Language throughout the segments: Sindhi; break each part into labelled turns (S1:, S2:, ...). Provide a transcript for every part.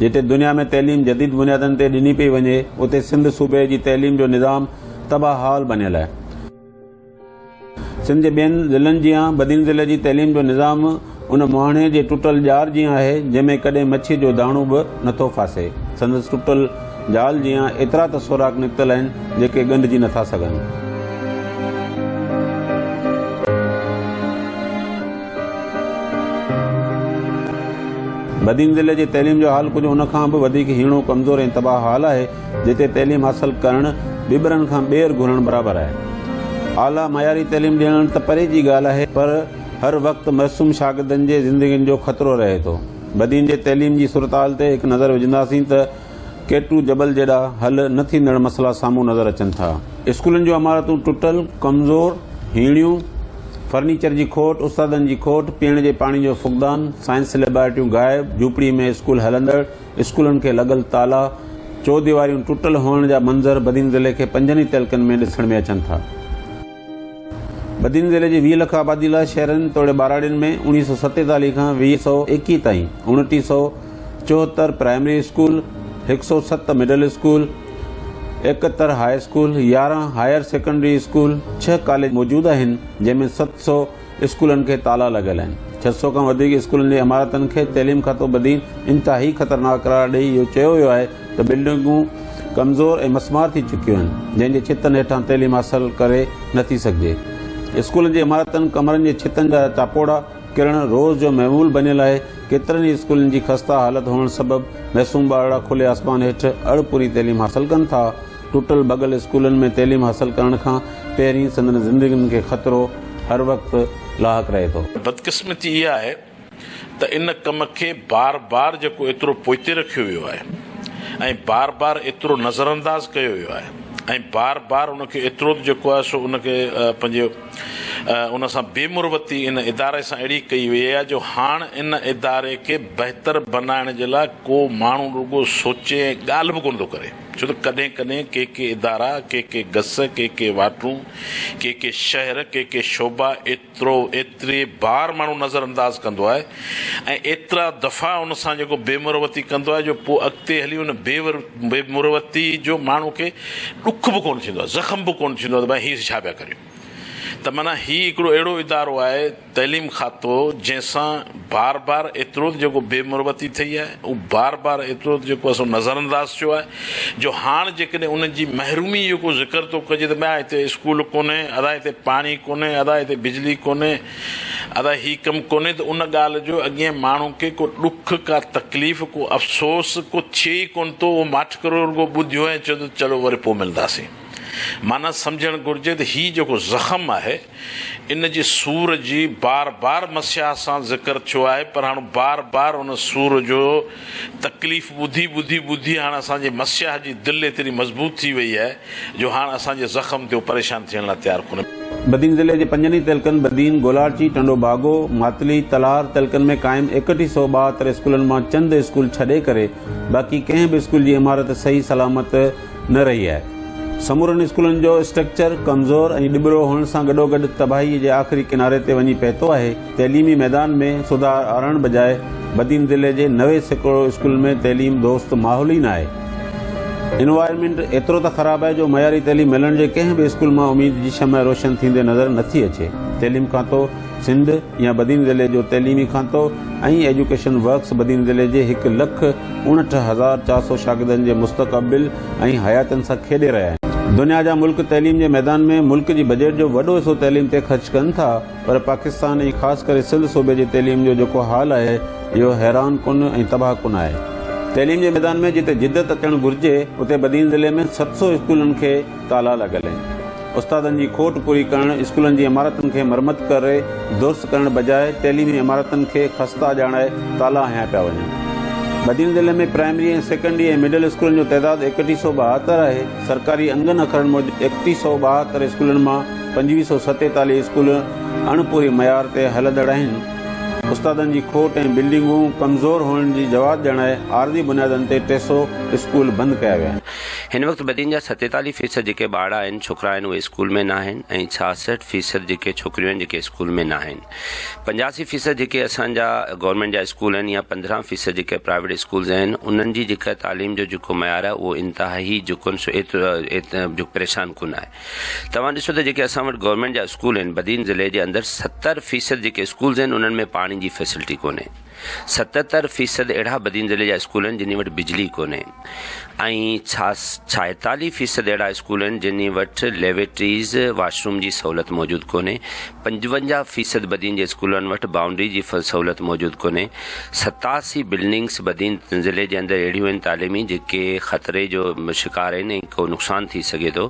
S1: جتي دنيا ۾ تعليم جديد بنيادن تي ڏني پئي وڃي، اتي سنڌ صوبي جي تعليم جو نظام تباهه حال بنيل آهي. سنڌ جي ٻين ضلعن جيان بدين ضلعي جي تعليم جو نظام ان مهاڻي جي ٽٽل ڄار جيان آهي، جنهن ۾ ڪڏهن مڇي جو داڻو به نٿو ڦاسي. سندس ٽٽل جال جيان ايترا ته سوراخ نڪتل آهن، جيڪي ڳنڍجي نٿا سگهن. بدين ضلعي جي تعليم جو حال ڪجهه ان کان به وڌيڪ هيڻو، ڪمزور ۽ تباهه حال آهي، جتي تعليم حاصل ڪرڻ ٻٻرن کان ٻير گهرڻ برابر آهي. اعليٰ معياري تعليم ڏيڻ ته پري جي ڳالهه آهي پر هر وقت معصوم شاگردن جي زندگين جو خطرو رهي ٿو. بدين جي تعليم جي صورتحال تي هڪ نظر وجهنداسين ته ڪيٽو جبل جيڏا حل نه ٿيندڙ مسئلا سامهون نظر اچن ٿا. اسڪولن جون عمارتون ٽٽل، ڪمزور، هيڻيون، فرنيچر جي کوٽ، استادن جي کوٽ، پيئڻ جي پاڻي جو فقدان، سائنس ليبارٽريون غائب، جهوپڙي ۾ اسڪول هلندڙ، اسڪولن کي لڳل تالا، چوديواريون ٽٽل هئڻ جا منظر بدين ضلعي کي پنجن ئي تعلقن ۾ ڏسڻ ۾ اچن ٿا. بدين ضلعي جي 20 لک آبادي لاء شهرن توڙي ٻهراڙين ۾ 1947 کان 2021 تائين 2974 primary school, 107 middle school, 71 high school, 11 higher secondary school, ڇهه ڪاليج موجود آهن، جنهن ۾ 700 اسڪولن کي تالا لڳل آهن. 600 کان وڌيڪ اسڪولن جي عمارتن کي تعليم کاتو بدين انتهائي خطرناڪ قرار ڏئي اهو چيو ويو آهي ته بلڊنگون ڪمزور ۽ مسمار ٿي چڪيون آهن، جنهن جي ڇتن هيٺان تعليم حاصل ڪري نه ٿي سگهجي. اسڪولن جي عمارتن، ڪمرن جي ڇتن جا چاپوڙا ڪرڻ روز جو معمول بنيل آهي. ڪيترن ئي اسڪولن جي خسته حالت هئڻ سبب معصوم ٻارڙا کلي آسمان هيٺ اڻ پوري تعليم حاصل ڪن ٿا. ٽٽل ڀڳل اسڪولن ۾ تعليم حاصل ڪرڻ کان پهرين سندن زندگين کي خطرو هر وقت لاحق رهي ٿو.
S2: بدقسمتي اها آهي ته ان ڪم کي بار بار جيڪو ايترو پوئتي رکيو ويو آهي ۽ بار بار ايترو نظرانداز ڪيو ويو آهي ۽ بار بار ان کي ايترو ته جيڪو آهي سو ان کي پنهنجي ان سان بي مروتي ان اداري سان اهڙي ڪئي وئي آهي جو هاڻ ان اداري کي بهتر بنائڻ جي لاء ڪو ماڻهو رڳو سوچي ۽ ڳالهه به ڪونه ٿو ڪري. ڇو ته ڪڏهن ڪڏهن ڪي ڪي ادارا، ڪي ڪي گس، ڪي ڪي واٽون، ڪي ڪي شهر، ڪي ڪي شعبا ايترو ايتري بار ماڻهو نظر انداز ڪندو آهي ۽ ايترا دفعا ان سان جيڪو بي مروتي ڪندو آهي جو پوء اڳتي هلي ان بي بي مروتي جو ماڻهو کي ڏک به ڪونه ٿيندو آهي زخم به ڪونه ٿيندو آهي ته ڀائي هي ڇا پيا ڪريون ته معنيٰ هي هڪڙو اهڙو ادارو آهي تعليم کاتو جنهن سان بار بار ايترو ته جيڪو بي مروتي ٿئي آهي اهو بار بار ايترو ته جيڪو اسان نظر انداز ٿيو آهي جو هاڻ جيڪڏهن ان جي محرومي جو ڪو ذڪر ٿو ڪجي ته ڀيا هتي اسڪول ڪونهي ادا هتي پاڻي ڪونهي ادا هتي بجلي ڪونهي ادا هي ڪم ڪونهي ته ان ڳالهه جو اڳئين ماڻهو کي ڪو ڏک ڪا تڪليف ڪو افسوس ڪو ٿئي ئي ڪونه ٿو اهو ماٺ ڪري رڳو ٻڌيو ۽ چيو ته چلو وري پوء ملنداسين. معنيٰ سمجهڻ گهرجي ته هي جيڪو زخم آهي، ان جي سور جي بار بار مسيح سان ذڪر ٿيو آهي، پر هاڻ بار بار ان سور جو تڪليف ٻڌي ٻڌي ٻڌي هاڻ اسان جي مسيح جي دل ايتري مضبوط ٿي وئي آهي جو هاڻ اسان جي زخم تي هو پريشان ٿيڻ لاء تيار ڪونهي.
S1: بدين ضلعي جي پنجن ئي تعلقن بدين، گولاڙچي، ٽنڊو باگو، ماتلي، تلهار تعلقن ۾ قائم 3172 اسڪولن مان چند اسڪول ڇڏي ڪري باقي ڪنهن به اسڪول جي عمارت صحيح سلامت نه رهي آهي. سمورن اسڪولن جو اسٽرڪچر ڪمزور ۽ ڏٻرو هئڻ سان گڏوگڏ تباهي جي آخري ڪناري تي وڃي پهتو آهي. تعليمي ميدان ۾ سڌار آڻڻ بجاء بدين ضلعي جي 90% اسڪولن ۾ تعليم دوست ماحول ئي ناهي. انوائرمينٽ ايترو ته خراب آهي جو معياري تعليم ملڻ جي ڪنهن به اسڪول مان اميد جي شمع روشن ٿيندي نظر نٿي اچي. تعليم کاتو سنڌ يا بدين ضلعي جو تعليمي کاتو ۽ ايجوڪيشن ورڪس بدين ضلعي جي 1,59,400 شاگردن جي مستقبل ۽ حياتين سان کيڏي رهيا آهن. دنيا جا ملڪ تعليم جي ميدان ۾ ملڪ جي بجيٽ جو وڏو حصو تعليم تي خرچ ڪن ٿا پر پاڪستان ۽ خاص ڪري سنڌ صوبي جي تعليم جو جيڪو حال آهي اهو حيران ڪن ۽ تباهه ڪن آهي. تعليم جي ميدان ۾ جتي جدت اچڻ گهرجي اتي بدين ضلعي ۾ 700 اسڪولن کي تالا لڳل آهن. استادن جي کوٽ پوري ڪرڻ، اسڪولن جي عمارتن کي مرمت ڪري درست ڪرڻ بجاء تعليمي عمارتن کي خسته ڄاڻائي تالا هنيا پيا وڃن. بدين ضلعي ۾ پرائمري ۽ سيڪنڊري ۽ مڊل اسڪولن جو تعداد 3172 آهي. سرڪاري انگن اکرن موجب 3172 اسڪولن مان 2547 اسڪول اڻپوري معيار تي هلندڙ آهن. استادن جي کوٽ ۽ بلڊنگون ڪمزور هئڻ جي جواز ڄاڻائي عارضي بنيادن تي 300 اسڪول بند ڪيا ويا آهن.
S3: هن وقت بدين جا 47 فيصد جيڪي ٻارڙا آهن، ڇوڪرا آهن، اهي اسڪول ۾ ناهن ۽ 66 فيصد جيڪي ڇوڪريون آهن جيڪي اسڪول ۾ ناهن. 85 فيصد جيڪي اسان جا گورنمينٽ جا اسڪول آهن يا 15 فيصد جيڪي پرائيويٽ اسڪولز آهن انهن جي جيڪا تعليم جو جيڪو معيار آهي اهو انتهائي جيڪو آهي سو ايترو پريشان ڪن آهي. توهان ڏسو ته جيڪي اسان وٽ گورنمينٽ جا اسڪول آهن بدين ضلعي جي اندر 70 فيصد جيڪي اسڪولز آهن انهن ۾ پاڻي جي فيسلٽي ڪونهي. 77 فيصد اهڙا بدين ضلعي جا اسڪول آهن جن وٽ بجلي ڪونهي ۽ 46 فيصد اهڙا اسڪول آهن جن وٽ ليويٽريز واش روم جي سهولت موجود ڪونهي 55 فيصد بدين جي اسڪولن وٽ بائونڊري جي سهولت موجود ڪونهي 87 بلڊنگس بدين ضلعي جي اندر اهڙيون آهن تعليمي جيڪي خطري جو شڪار آهن ۽ ڪو نقصان ٿي سگهي ٿو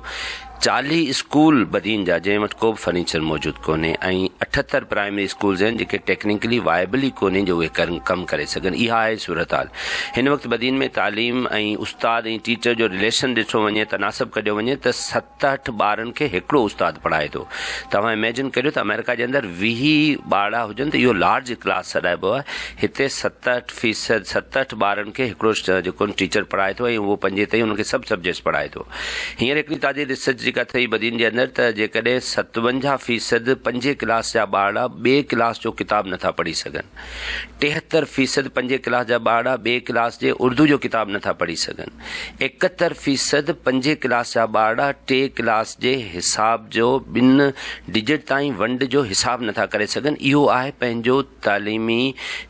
S3: 40 اسڪول بدين جا جنهن وٽ ڪو به فرنيچر موجود ڪونهي ۽ 78 پرائمري اسڪولز آهن جيڪي ٽيڪنيڪلي وائبل ئي ڪونهي جو اهي ڪم ڪري سگهن اها آهي صورتحال هن وقت بدين ۾ تعليم ۽ استاد ۽ ٽيچر جو رليشن ڏٺو وڃي تناسب ڪڍيو وڃي ته 67 ٻارن کي هڪڙو استاد پڙهائي ٿو توهان اميجن ڪريو ته آمريڪا جي اندر 20 ٻارڙا هجن ته اهو لارج ڪلاس سڏائبو آهي هتي 67 فيصد 67 ٻارن کي هڪڙو جيڪو ٽيچر پڙهائي ٿو ۽ اهو پنجين تائين انهن کي سڀ سبجيڪٽس پڙهائي ٿو هينئر هڪڙي تازي ريسرچ جيڪا ٿئي بدين جي اندر ته جيڪڏهن 57 فيصد پنجين ڪلاس جا ٻارڙا ٻئي ڪلاس جو ڪتاب نٿا پڙهي سگهن، 73 فيصد پنجين ڪلاس جا ٻارڙا ٻئي ڪلاس جي اردو جو ڪتاب نٿا پڙهي سگهن، 71 فيصد پنجين ڪلاس جا ٻارڙا ٽي ڪلاس جي حساب جو ٻن ڊجٽ تائين ونڊ جو حساب نٿا ڪري سگهن، اهو آهي پنهنجو تعليمي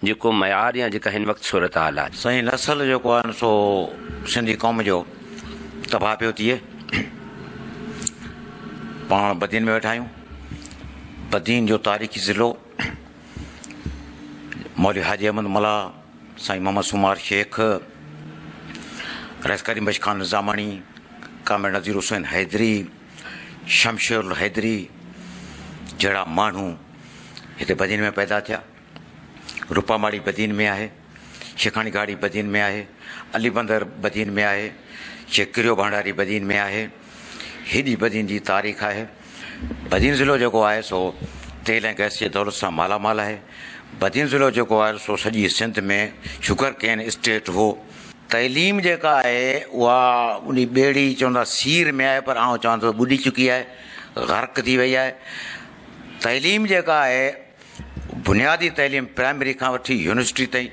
S3: جيڪو معيار يا جيڪا هن وقت صورتحال آهي.
S4: سائين نسل جيڪو آهي سو سنڌي قوم جو تباهه پيو ٿئي. پاڻ بدين ۾ ويٺا آهيون. بدين جو تاريخي ضلعو مولوي حاجي احمد ملاح، سائين محمد سومار شيخ، رئيس ڪريم بخش خان نظاماڻي، ڪامريڊ نذير حسين حيدري، شمشير الحيدري جهڙا ماڻهو هتي بدين ۾ پيدا ٿيا. روپاماڙي بدين ۾ آهي. شيخاڻي گاڙي بدين ۾ آهي، علي بندر بدين ۾ آهي، شيخ ڪريو ڀانڊاري بدين ۾ آهي، هيڏي بدين جي تاريخ آهي. بدين ضلعو جيڪو آهي سو تيل ۽ گئس جي دولت سان مالا مال آهي. بدين ضلعو جيڪو آهي سو سڄي سنڌ ۾ شگر ڪين اسٽيٽ هو. تعليم جيڪا آهي اها انهي ٻيڙي چوندا سير ۾ آهي پر آئون چوان ٿو ٻڏي چڪي آهي، غرق ٿي وئي آهي. تعليم جيڪا آهي بنيادي تعليم پرائمري کان وٺي يونيورسٽي تائين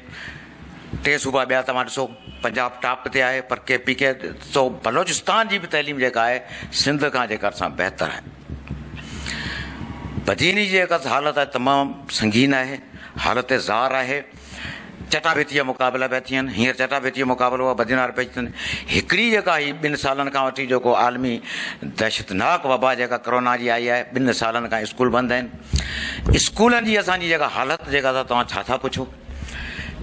S4: ٽي صوبا ٻيا توهان ڏسو پنجاب ٽاپ تي آهي پر ڪي پي ڪي سو بلوچستان جي به تعليم جيڪا آهي سنڌ کان جيڪا سان بهتر آهي بدين جي جيڪا حالت آهي تمام سنگين آهي حالت زار آهي چٽاڀيٽي جا مقابلا پيا ٿين، هينئر چٽاڀيٽي جو مقابلو آهي بدين واري پيچ تن هڪڙي جيڪا هي ٻن سالن کان وٺي جيڪو عالمي دهشتناڪ وبا جيڪا ڪرونا جي آئي آهي ٻن سالن کان اسڪول بند آهن اسڪولن جي اسان جي جيڪا حالت جيڪا توهان ڇا ٿا پڇو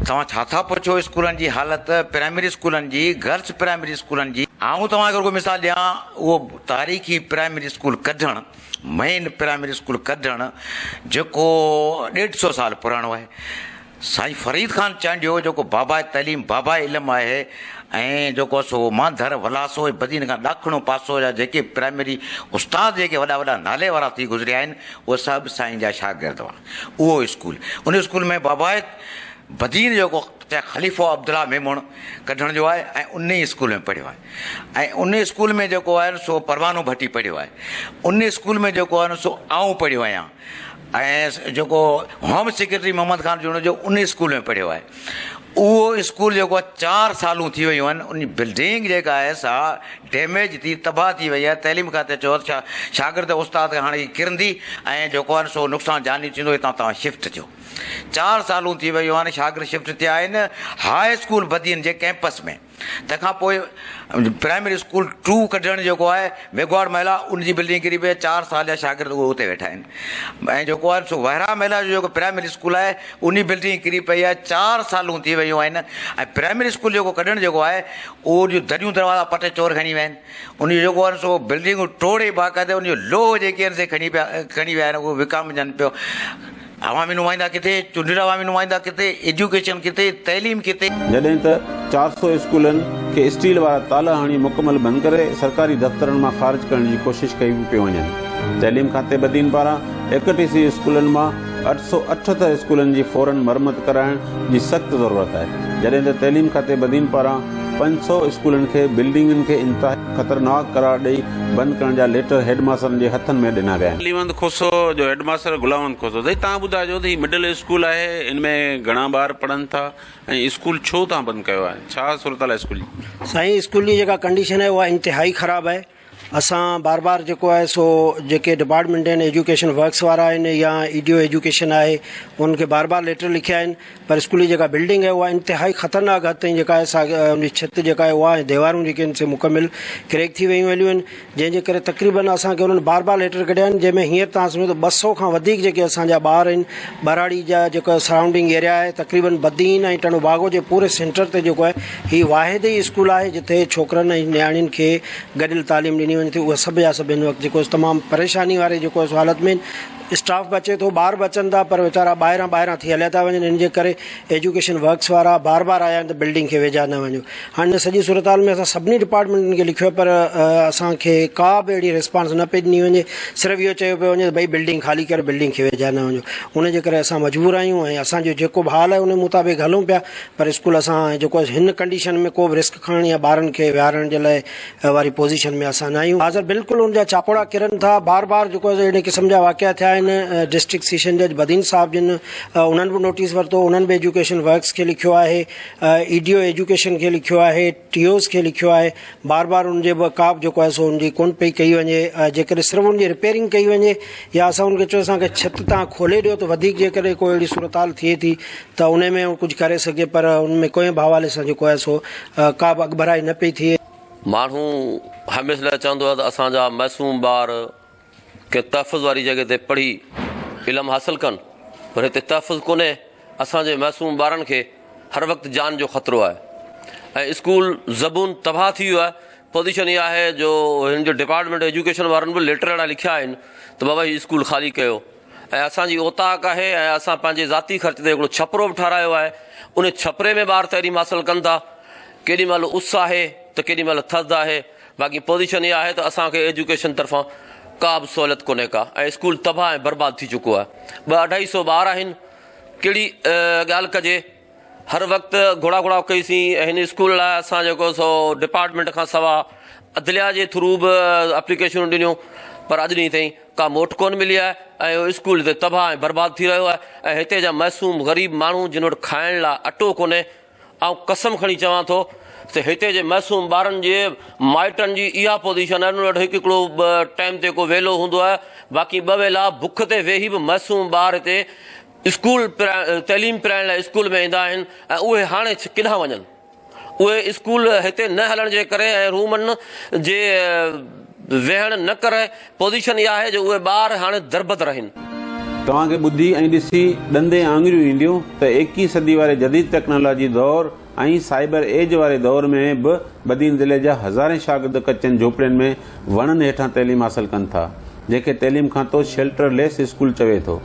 S4: توهان ڇا ٿا پڇو اسڪولن جي حالت پرائمري اسڪولن جي گرلس پرائمري اسڪولن جي آئون توهان کي رڳو مثال ڏيان اهو تاريخي پرائمري اسڪول ڪڍڻ مين پرائمري اسڪول ڪڍڻ جيڪو ڏيڍ سو سال پراڻو آهي سائين فريد خان چانڊيو جيڪو باباء تعليم باباء علم آهي ۽ جيڪو سو مانڌر ولاسو ۽ بدين کان ڏاکڻو پاسو جا جيڪي پرائمري استاد جيڪي وڏا وڏا نالي وارا ٿي گذريا آهن اهي سڀ سائين جا شاگرد هئا اهو اسڪول ان اسڪول ۾ باباء بدين جيڪو خليفو عبدالله ميمڻ ڪڍڻ جو آهي ۽ ان ئي اسڪول ۾ پڙهيو آهي ۽ ان اسڪول ۾ جيڪو آهي سو پروانو ڀٽي پڙهيو آهي ان اسڪول ۾ جيڪو آهي سو آئون پڙهيو آهيان ۽ جيڪو هوم سيڪريٽري محمد خان جوڻيجو ان اسڪول ۾ پڙهيو آهي اهو اسڪول جيڪو آهي چار سالون ٿي ويون آهن ان بلڊنگ جيڪا آهي سا ڊيميج ٿي تباهه ٿي وئي آهي تعليم کاتي چيو ته شاگرد استاد کي هاڻي ڪرندي ۽ جيڪو آهي سو نقصان جاني ٿيندو هتان توهان شفٽ ٿيو چار سالون ٿي ويون آهن شاگرد شفٽ ٿيا آهن هاء اسڪول بدين جي ڪئمپس ۾ تنهن کان پوء پرائمري اسڪول ٽو ڪڍڻ جيڪو آهي ميگهواڙ محلا ان جي بلڊنگ ڪري پئي چار سال جا شاگرد اهي اتي ويٺا آهن ۽ جيڪو آهي سو وهرا محلا جو جيڪو پرائمري اسڪول آهي ان جي بلڊنگ ڪري پئي آهي چار سالون ٿي ويون آهن ۽ پرائمري اسڪول جيڪو ڪڍڻ جيڪو آهي اهو جو دريون دروازا پٽي چور کڻي ويا آهن ان جو جيڪو آهي سو بلڊنگون ٽوڙي باقاعده ان جو لوهه جيڪي آهن سي کڻي پيا کڻي ويا آهن اهو وڪامجن پيو عوامي نمائندا ڪٿي، چونڊيل عوامي نمائندا ڪٿي، ايجوڪيشن ڪٿي، تعليم ڪٿي.
S1: جڏهن ته 400 اسڪولن کي اسٽيل وارا تالا هڻي مڪمل بند ڪري سرڪاري دفترن مان خارج ڪرڻ جي ڪوشش ڪئي پيون وڃن. تعليم کاتي بدين پاران ايڪٽيهه سي اسڪولن مان 878 اسڪولن جي فورن مرمت ڪرائڻ جي سخت ضرورت آهي. جڏهن ته تعليم کاتي بدين پاران 500 اسڪولن کي بلڊنگن کي انتهائي خطرناڪ قرار ڏئي بند ڪرڻ جا ليٽر هيڊ ماسترن جي هٿن ۾ ڏنا ويا آهن. علي محمد کوسو جو هيڊ ماستر غلام محمد کوسو سائين توهان ٻڌائجو ته هي مڊل اسڪول آهي ان ۾ گهڻا ٻار پڙهن ٿا ۽ اسڪول ڇو توهان بند ڪيو آهي ڇا صورتحال آهي اسڪول جي.
S5: سائين اسڪول جي جيڪا ڪنڊيشن آهي اها انتهائي خراب آهي اسان بار بار جيڪو آهي سو جيڪي ڊپارٽمينٽ آهن ايجوڪيشن ورڪس وارا آهن يا اي ڊي او ايجوڪيشن آهي انهن کي بار بار ليٽر لکيا آهن پر اسڪول جي جيڪا بلڊنگ آهي اها انتهائي خطرناڪ حد تائين جيڪا آهي سا ان جي ڇت جيڪا آهي اها ۽ ديوارون جيڪي آهن سي مڪمل ڪريڪ ٿي ويون هليون آهن جنهن جي ڪري تقريبن اسان کي انهن بار بار ليٽر ڪڍيا آهن جنهن ۾ هينئر تان سمجهو ته 200 کان وڌيڪ جيڪي اسان جا ٻار آهن ٻهراڙي جا جيڪا سرائونڊنگ ايريا آهي تقريبن بدين ۽ ٽنڊو باگو جي پوري سينٽر تي جيڪو آهي هي واحد ئي اسڪول آهي جتي ڇوڪرن ۽ نياڻين کي گڏيل تعليم ڏني وڃي ٿي اهي سڀ جا سڀ هن وقت جيڪو تمام پريشاني واري جيڪو سو حالت ۾ اسٽاف به اچي ٿو ٻار به اچن ٿا پر ويچارا ٻاهران ٻاهران ٿي هليا ٿا وڃن ان جي ڪري ايجوڪيشن ورڪس وارا بار بار آيا آهن ته بلڊنگ کي ويجها نه وڃو هاڻي ان سڄي صورتحال ۾ اسان سڀني ڊپارٽمينٽن کي لکيو پر اسان کي ڪا به اهڙي ريسپانس نه پئي ڏني وڃي صرف اهو چيو پيو وڃي ته ڀئي بلڊنگ خالي ڪري بلڊنگ کي ويجها نه وڃو ان جي ڪري اسان مجبور آهيون ۽ اسان جو جيڪو به حال آهي ان مطابق هلون پيا پر اسڪول اسان جيڪو هن ڪنڊيشن ۾ ڪو به رسڪ کڻڻ يا ٻارن کي ويهارڻ جي لاء واري پوزيشن ۾ اسان نه آهيون. حاضر بلڪل ان جا چاپوڙا ڪرن ٿا بار بار جيڪو اهڙي قسم جا واقعا ٿيا آهن ڊسٽرڪٽ سيشن جج بدين صاحب جن انهن به نوٽيس ورتو انهن به ايجوڪيشن ورڪس کي لکيو آهي اي ڊي او ايجوڪيشن کي لکيو آهي ٽي اوز کي لکيو آهي بار بار ان جي به ڪا به جيڪو آهي سو ان جي ڪون پئي ڪئي وڃي جيڪڏهن صرف ان جي رپيئرنگ ڪئي وڃي يا اسان ان کي چيو اسان کي ڇت تان کولي ڏيو ته وڌيڪ جيڪڏهن ڪو اهڙي صورتحال ٿئي ٿي ته انهي ۾ ڪجهه ڪري سگهجي پر ان ۾ ڪنهن به حوالي سان جيڪو آهي سو ڪا به اڳڀرائي نه پئي ٿئي.
S6: ماڻهو هميشه لاء چوندو آهي ته اسان جا معصوم ٻار ڪنهن تحفظ واري جڳهه تي پڙهي علم حاصل ڪن پر هتي تحفظ ڪونهي اسان جي معصوم ٻارن کي هر وقت جان جو خطرو آهي ۽ اسڪول زبون تباهه ٿي ويو آهي پوزيشن اها آهي جو هن جو ڊپارٽمينٽ ايجوڪيشن وارن به ليٽر اهڙا لکيا آهن ته بابا هي اسڪول خالي ڪيو ۽ اسان جي اوطاق آهي ۽ اسان پنهنجي ذاتي خرچ تي هڪڙو ڇپرو به ٺهرايو آهي ان ڇپري ۾ ٻار تعليم حاصل ڪن ٿا ڪيڏي مهل اس آهي ته ڪيڏي مهل ٿڌ آهي باقي پوزيشن اها آهي ته اسان کي ايجوڪيشن طرفان ڪا به سهولت ڪونهي ڪا ۽ اسڪول تباهه ۽ برباد ٿي چڪو آهي ٻه اڍائي سو ٻار آهن ڪهڙي ڳالهه ڪجي هر وقت گهوڙا گهوڙا ڪئي سين ۽ هن اسڪول لاء اسان جيڪو سو ڊپارٽمينٽ کان سوا عدليا جي ٿرو به اپليڪيشنون ڏنيون پر اڄ ڏينهن تائين ڪا موٽ ڪونه ملي آهي ۽ اهو اسڪول هتي تباهه ۽ برباد ٿي رهيو آهي ۽ هتي جا معصوم غريب ماڻهو جن وٽ کائڻ لاء اٽو ڪونهي آئون قسم کڻي چوان ٿو ته هتي جي معصوم ٻارن جي مائٽن جي اها پوزيشن آهي انهن وٽ هڪ هڪڙو ٽائيم تي ڪو ويلو هوندو آهي باقي ٻه ويلا بک تي ويهي به معصوم ٻار هتي اسڪول تعليم پرائڻ لاء اسڪول ۾ ايندا آهن ۽ اهي هاڻي ڪيڏانهن وڃن اهي اسڪول هتي نه هلڻ جي ڪري ۽ رومن جي ويهڻ نه ڪري پوزيشن اها آهي جو اهي ٻار هاڻي دربدر آهن.
S1: توهان کي ٻڌي ۽ ڏسي ڏندين آڱريون اينديون ته ايڪيهين صدي واري جديد ٽيڪنالاجي دور ۽ سائبر ايج واري دور ۾ به بدين ضلعي جا هزارين شاگرد ڪچين جهوپڙين ۾ وڻن هيٺان تعليم حاصل ڪن ٿا، جنهن کي تعليم کاتو شيلٽر ليس اسڪول چوي ٿو.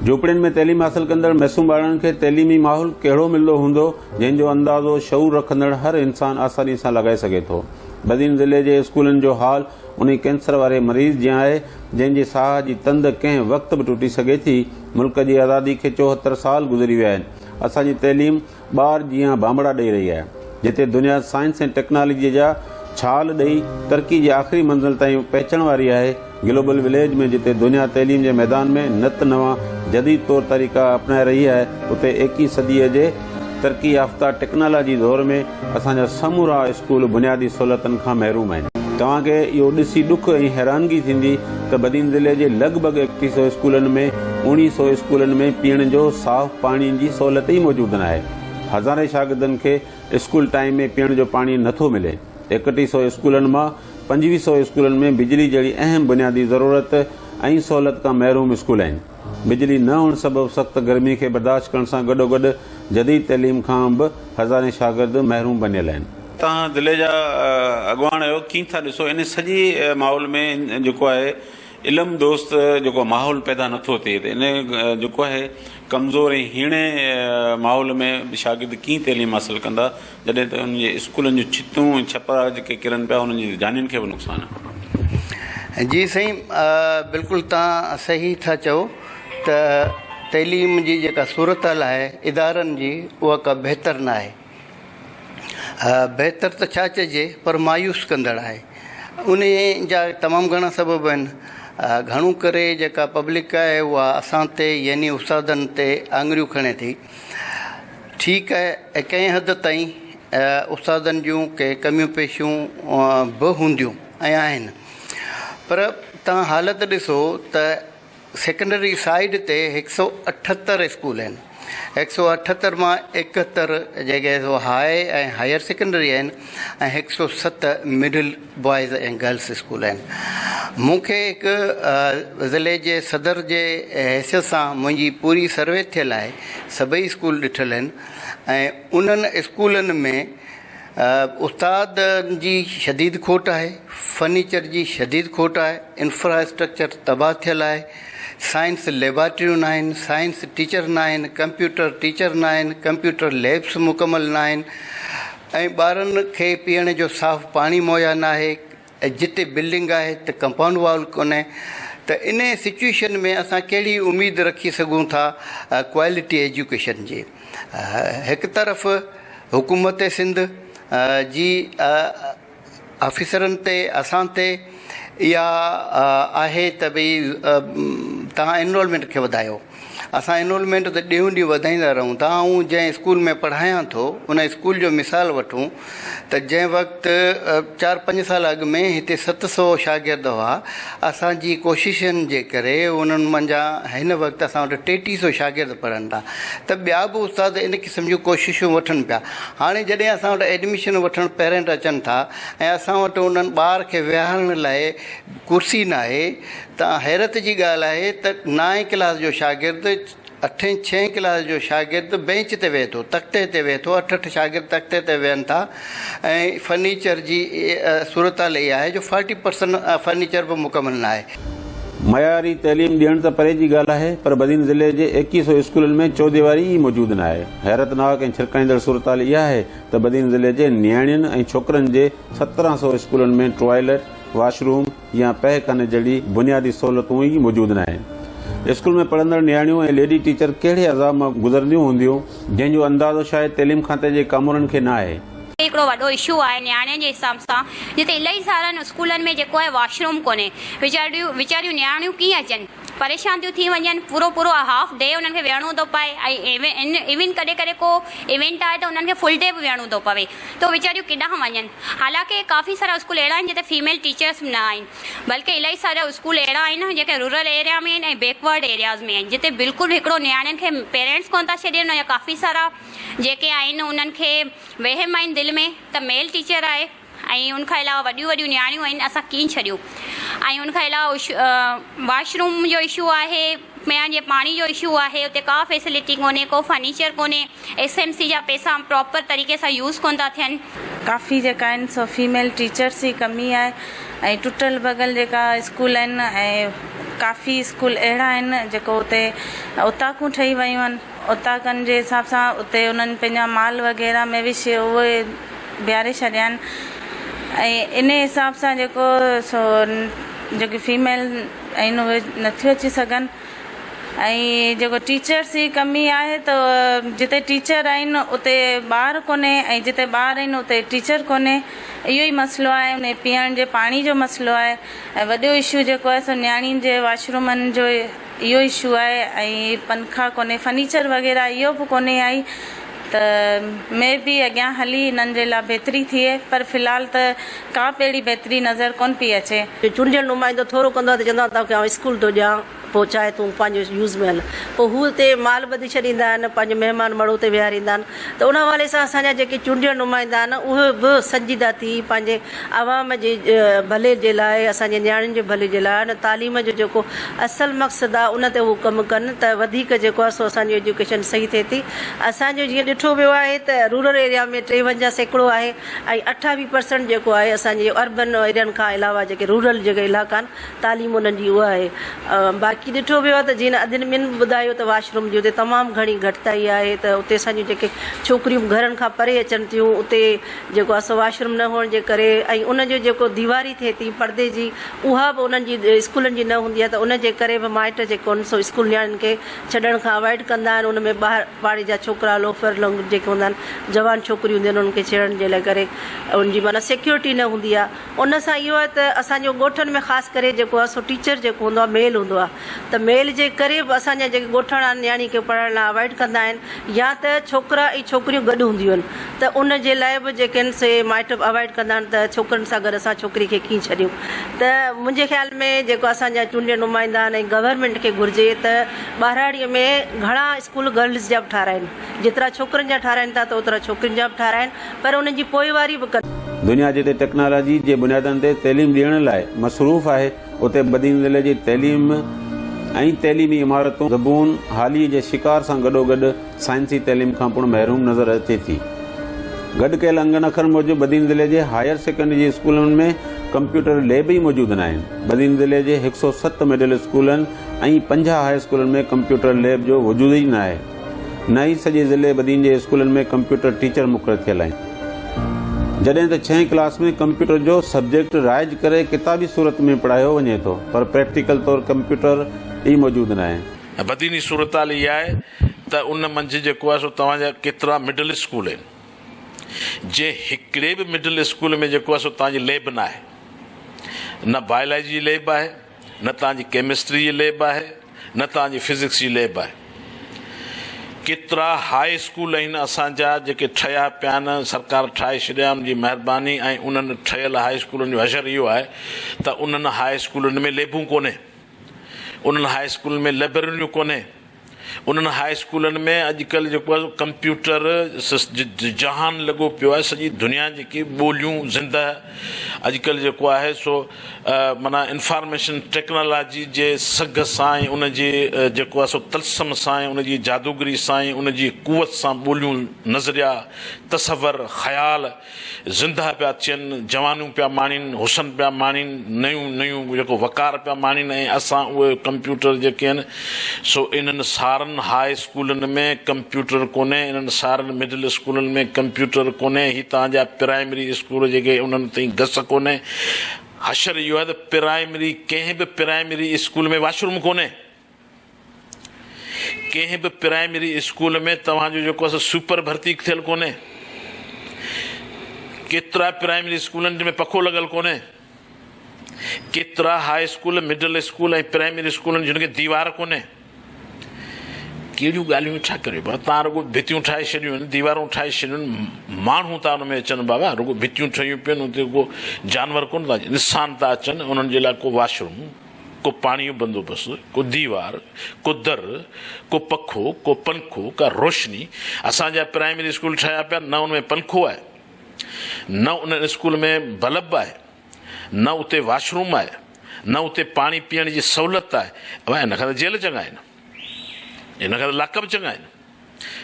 S1: جهوپڙين ۾ تعليم حاصل ڪندڙ معصوم ٻارڙن کي تعليمي ماحول ڪهڙو ملندو هوندو، جنهن جو اندازو شعور رکندڙ هر انسان آساني سان لڳائي سگهي ٿو. بدين ضلعي جي اسڪولن جو حال انهي ڪينسر واري مريض جيان آهي، جنهن جي ساهه جي تند ڪنهن وقت به ٽٽي سگهي ٿي. ملڪ جي آزادي کي 74 سال گذري ويا آهن. اسان جي تعليم ٻار جيان بانبڙا ڏئي رهي آهي، جتي دنيا سائنس ۽ ٽيڪنالاجيء جا ڇال ڏئي ترقي جي آخري منزل تائين پهچڻ واري آهي، گلوبل وليج ۾ جتي دنيا تعليم جي ميدان ۾ نت نوان جديد طور طريقا اپنائي رهي آهي، اتي ايڪيهين صديء جي ترقي يافته ٽيڪنالاجي دور ۾ اسان جا سمورا اسڪول بنيادي سهولتن کان محروم آهن. توهان کي اهو ڏسي ڏک ۽ حيرانگي ٿيندي ته بدين ضلعي جي لڳ ڀڳ ايڪٽيهه سئو اسڪولن ۾ اوڻيهه سئو اسڪولن ۾ پيئڻ جو صاف پاڻي جي سهولت ئي موجود ناهي. هزارين شاگردن کي اسڪول ٽائيم ۾ پيئڻ جو پاڻي نٿو ملي. ايڪٽيهه سئو اسڪولن مان پنجويهه سئو اسڪولن ۾ بجلي جهڙي اهم بنيادي ضرورت ۽ سهولت کان محروم اسڪول آهن. بجلي نه هئڻ سبب سخت گرمي کي برداشت ڪرڻ سان گڏوگڏ جديد تعليم کان به هزارين شاگرد محروم بنيل آهن. توهان ضلعي جا اڳواڻ آهيو ڪيئن ٿا ڏسو ان سڄي ماحول ۾ جيڪو آهي علم دوست جيڪو ماحول پيدا نٿو ٿئي ته ان جيڪو آهي ڪمزور ۽ هيڻي ماحول ۾ شاگرد ڪيئن تعليم حاصل ڪندا جڏهن ته انهن جي اسڪولن جون ڇتون ۽ ڇپرا جيڪي ڪرن پيا انهن جي جانين کي به نقصان آهي.
S7: جي سائين بلڪل توهان صحيح ٿا چئو ته تعليم جي جيڪا صورتحال آهي ادارن جي اها ڪا بهتر نه آهي. بهتر ته ڇا چئجي پر مايوس ڪندڙ آهي. انهي جا تمام گهڻا سبب آهن. گهڻو ڪري جيڪا پبلڪ آهي اها اسان تي يعني استادن تي آڱريون کڻي ٿي. ٺيڪ آهي ڪنهن حد تائين استادن جون ڪي ڪميون پيشيون به هونديون ۽ آهن پر توهان حالت ڏسو ته سيڪنڊري سائيڊ تي هڪ سئو 78 اسڪول آهن. هڪ سئو 78 مان 71 جيڪي سو هاء ۽ هائير سيڪنڊري آهن ۽ هڪ سئو 7 مڊل بوائز ۽ گرلس اسڪول آهن. مون کي هڪ ضلعي جي صدر جي حيثيت سان منهنجي پوري سروي ٿيل آهي، سڀئي اسڪول ڏٺل آهن ۽ انهن اسڪولن ۾ استادن جي شديد کوٽ آهي، فرنيچر جي شديد کوٽ آهي، انفراسٽرڪچر تباهه ٿيل آهي، سائنس ليبارٽريون ناهن، سائنس ٽيچر ناهن، ڪمپيوٽر ٽيچر ناهن، ڪمپيوٽر ليبس مڪمل ناهن ۽ ٻارن کي پيئڻ جو صاف پاڻي مهيا ناهي، جتي بلڊنگ آهي ته ڪمپائونڊ وال ڪونهي ته انهي سچوئيشن ۾ اسان ڪهڙي اميد رکي سگهون ٿا ڪوالٽي ايجوڪيشن جي. هڪ طرف حڪومت سنڌ جي آفيسرن تي اسان تي اها آهي ته ڀئي توهان انرولمينٽ کي وڌايو. اسان انرولمينٽ ته ڏينهون ڏينهن وڌائيندا رهون ٿا. آئون جنهن اسڪول ۾ پڙهايان ٿو ان اسڪول جو مثال وٺون ته جنهن وقت چار پنج سال اڳ ۾ هتي 700 شاگرد هئا، اسان جي ڪوششن جي ڪري انهن منجهان هن وقت اسان وٽ 3300 شاگرد پڙهن ٿا ته ٻيا به استاد ان قسم جون ڪوششون وٺن پيا. هاڻي جڏهن اسان وٽ ايڊميشن وٺڻ پيرنٽ اچن ٿا ۽ اسان وٽ انهن ٻار کي ويهارڻ لاء ڪرسي ناهي ته حيرت جي ڳالهه آهي ته نائين ڪلاس جو شاگرد اٺين ڇهين ڪلاس جو شاگرد بينچ تي ويهي ٿو، تختي تي ويهي ٿو، اٺ اٺ شاگرد تختي تي ويهن ٿا ۽ فرنيچر جي صورتحال اها آهي جو فارٽي پرسنٽ فرنيچر به مڪمل ناهي.
S1: معياري تعليم ڏيڻ ته پري جي ڳالهه آهي پر بدين ضلعي جي 21 سو اسڪولن ۾ چوديواري ئي موجود ناهي. حيرتناڪ ۽ ڇرڪائيندڙ صورتحال اها آهي ته بدين ضلعي جي نياڻين ۽ ڇوڪرن جي 17 سو اسڪولن ۾ ٽوائلٽ، واش روم يا پهه خاني جهڙي بنيادي سهولتون ئي موجود ناهن. اسڪول ۾ پڙهندڙ نياڻيون ۽ ليڊي ٽيچر ڪهڙي عذاب مان گذرنديون هونديون، جنهن جو اندازو شايد تعليم کاتي جي ڪامورن کي نه آهي.
S8: هڪڙو وڏو اشو آهي نياڻين جي حساب سان جتي الائي سارن اسڪولن ۾ جيڪو آهي واش روم ڪونهي ويچاريون ويچاريون نياڻيون ڪيئن اچن پريشان ٿيون ٿي وڃن پورو پورو هاف ڊي انهن کي ويهڻو ٿو پئي ۽ ايون ڪڏهن ڪڏهن ڪو ايونٽ آهي ته انهن کي فل ڊي به ويهڻو ٿو پوي ته ويچاريون ڪيڏانهن وڃن حالانڪه ڪافي سارا اسڪول اهڙا آهن جتي فيميل ٽيچرس به نه آهن بلڪه الائي سارا اسڪول اهڙا آهن جيڪي رورل ايريا ۾ آهن ۽ بيڪورڊ ايرياز ۾ آهن جتي بلڪل هڪڙو نياڻين کي پيرينٽس ڪونه ٿا ڇڏين يا ڪافي سارا جيڪي آهن انهن کي وهم آهن دل ۾ ته ميل ٽيچر آهي ۽ ان کان علاوه وڏيون وڏيون نياڻيون آهن اسان ڪين ڇڏيون ۽ ان کان علاوه واش روم جو اشو آهي پيئڻ جي پاڻي جو اشو آهي اتي ڪا فيسلٽي ڪونهي ڪو فرنيچر ڪونهي ايس ايم سي جا پئسا پراپر طريقي سان يوز ڪون ٿا ٿين.
S9: ڪافي جيڪا آهن سو فيميل ٽيچرس جي ڪمي آهي ۽ ٽٽل ڀڳل جيڪا اسڪول آهن ۽ ڪافي اسڪول اهڙا آهن جيڪو اتي اوطاقون ٺهي ويون آهن اوطاقن جي حساب سان اتي انهن پنهنجا مال وغيره مويشي اهي بيهاري ڇڏيا آهن ۽ انهي حساب سان جيڪو سو جيڪي فيميل آهن اهي نٿيون اچي سگهن ۽ جيڪو ٽيچرس جي ڪمي آهي ته جتي ٽيچر آهن اتي ٻار ڪونهي ۽ جتي ٻار آهن اتي ٽيچر ڪونهي اهو ئي مسئلو آهي انهي پيئڻ جي پاڻي جو مسئلو آهي ۽ وڏو اشو جيڪو آهي سو نياڻين جي واش رومن جو اهو اشو آهي ۽ پنکا ڪونهي فرنيچر وغيره اهو به ڪونهي آئي ته مي بي اڳيان هلي انهن جي لاء بهتري ٿئي پر في الحال ته ڪا به اهڙي بهتري نظر ڪونه پئي اچي.
S10: چونڊيل نمائندو ٿورو ڪندو آهي ته چوندو آهي توکي آئون اسڪول ٿو ڏيان پوء چاهي تون پنهنجو يوز ۾ هل پوء هو اتي مال ٻڌي ڇڏيندا آهن پنهنجو مهمان مڙهو اتي ويهاريندا آهن ته ان حوالي سان اسان جا جيڪي چونڊيل نمائندا آهن اهي به سنجيده ٿي پنهنجي عوام جي ڀلي جي لاء اسان جي نياڻين جي ڀلي جي لاء ان تعليم جو جيڪو اصل مقصد آهي ان تي هو ڪم ڪن ته وڌيڪ جيڪو آهي سو اسان جي ايجوڪيشن صحيح ٿئي ٿي اسان جو جيئن ڏٺو ويو آهي ته رورل ايريا ۾ 53% آهي ۽ 28 پرسنٽ جيڪو آهي اسان جي اربن ايريائن کان علاوه جيڪي رورل جيڪي علائقا آهن تعليم انهن جي اها آهي باقي. باقي ڏٺو ويو آهي ته جيئن ادين ٻين به ٻڌايو ته واش روم جي اتي تمام گهڻي گهٽتائي آهي ته اتي اسان جون جيڪي ڇوڪريون گهرن کان پري اچن ٿيون اتي جيڪو آهي سو واش روم نه هئڻ جي ڪري ۽ ان جو جيڪو ديواري ٿئي ٿي پردي جي اها به انهن جي اسڪولن جي نه هوندي آهي ته ان جي ڪري به مائٽ جيڪو آهن سو اسڪول نياڻين کي ڇڏڻ کان اوائڊ ڪندا آهن ان ۾ ٻاهر پاڙي جا ڇوڪرا لوفر لنگ جيڪي هوندا آهن جوان ڇوڪريون هونديون آهن انهن کي ڇيڙڻ جي لاء ڪري ان جي معنيٰ سيڪيورٽي نه هوندي آهي. ان سان اهو آهي ته اسان جو ڳوٺن ۾ خاص ڪري جيڪو آهي سو ٽيچر جيڪو هوندو آهي ميل هوندو آهي ته ميل جي ڪري به اسان جا جيڪي ڳوٺاڻا نياڻي کي پڙهائڻ لاء اوائڊ ڪندا آهن يا ته ڇوڪرا ۽ ڇوڪريون گڏ هونديون آهن ته ان جي لاء به جيڪي آهن سي مائٽ به اوائڊ ڪندا آهن ته ڇوڪرن سان گڏ اسان ڇوڪري کي ڪيئن ڇڏيون ته منهنجي خيال ۾ جيڪو اسان جا چونڊيل نمائندا آهن ۽ گورنمينٽ کي گهرجي ته ٻهراڙي ۾ گهڻا اسڪول گرلز جا به ٺاراهن جيترا ڇوڪرن جا ٺاراهن ٿا ته اوترا ڇوڪرين جا به ٺاراهن پر انهن جي پوئواري به ڪن.
S1: دنيا جتي ٽيڪنالاجي جي بنيادن تي تعليم ڏيڻ لاء مصروف آهي، اتي بدين ضلعي جي تعليم ۽ تعليمي عمارتون زبون حالي جي شڪار سان گڏوگڏ سائنسي تعليم کان پڻ محروم نظر اچي ٿي. گڏ ڪيل انگن اکرن موجب بدين ضلعي جي هائير سيڪنڊري جي اسڪولن ۾ ڪمپيوٽر ليب ئي موجود ناهن. بدين ضلعي جي 107 مڊل اسڪولن ۽ 50 هاء اسڪولن ۾ ڪمپيوٽر ليب جو وجود ئي ناهي. نه ئي سڄي ضلعي بدين جي اسڪولن ۾ ڪمپيوٽر ٽيچر مقرر ٿيل آهن. جڏهن ته ڇهين ڪلاس ۾ ڪمپيوٽر جو سبجيڪٽ رائج ڪري ڪتابي صورت ۾ پڙهايو وڃي ٿو پر پريڪٽيڪل طور ڪمپيوٽر ئي موجود ناهي.
S2: بديني صورتحال اها آهي ته ان منجهه جيڪو آهي سو توهان جا ڪيترا مڊل اسڪول آهن جنهن هڪڙي به مڊل اسڪول ۾ جيڪو آهي سو توهان جي ليب ناهي نه بائلاجي جي ليب آهي نه توهان جي ڪيمسٽري جي ليب آهي نه توهان جي فزڪس جي ليب آهي. ڪيترا هاء اسڪول آهن اسان جا جيڪي ٺهيا پيا آهن سرڪار ٺاهي ڇڏيا ان جي مهرباني ۽ انهن ٺهيل هاء اسڪولن جو حشر اهو آهي ته انهن هاء اسڪولن ۾ ليبون ڪونهي انهن هاء اسڪولن ۾ لئبرريون ڪونهي انهن هاء اسڪولن ۾ اڄڪلهه جيڪو آهي سو ڪمپيوٽر جهان لڳو پيو آهي سڄي دنيا جيڪي ٻوليون زنده اڄڪلهه جيڪو آهي سو معنيٰ انفارميشن ٽيڪنالاجي جي سگهه سان ۽ ان جي جيڪو آهي سو طلسم سان ۽ ان جي جادوگري سان ۽ ان جي قوت سان ٻوليون نظريا تصور خيال زندهه پيا ٿين، جوانيون پيا ماڻين، حسن پيا ماڻين، نيون نيون جيڪو وقار پيا ماڻين ۽ اسان اهي ڪمپيوٽر جيڪي آهن سو انهن سارن هاء اسڪولن ۾ ڪمپيوٽر ڪونهي، انهن سارن مڊل اسڪولن ۾ ڪمپيوٽر ڪونهي، هي توهان جا پرائمري اسڪول جيڪي انهن تائين گس ڪونهي، حشر اهو آهي ته پرائمري ڪنهن به پرائمري اسڪول ۾ واش روم ڪونهي. ڪنهن به پرائمري اسڪول ۾ توهان جو جيڪو آهي سو سوئپر ڀرتي ٿيل ڪونهي. ڪيترا پرائمري اسڪولن ۾ پکو لڳل ڪونهي. ڪيترا high school, middle school ۽ primary اسڪولن جن کي ديوار ڪونهي. ڪهڙيون ڳالهيون ڇا ڪريو بابا توهان رڳو ڀتيون ٺاهي ڇڏيون آهن ديوارون ٺاهي ڇڏيون آهن ماڻهو ٿا ان ۾ اچن بابا رڳو ڀتيون ٺهيون پيون آهن اتي ڪو جانور ڪونه ٿا اچن انسان ٿا اچن انهن جي لاء ڪو واش روم ڪو پاڻيء جو بندوبست، ڪو ديوار، ڪو در، ڪو پکو، ڪو پنکو، ڪا روشني. اسان جا پرائمري اسڪول ٺهيا پيا، نه ان ۾ پنکو آهي، نه انهن اسڪول ۾ بلب آهي، نه اتي واش روم آهي، نه اتي پاڻي پيئڻ جي سهولت آهي. ابا ان کان ته جيل چڱا آهن، ان کان ته لاڪ اپ چڱا آهن.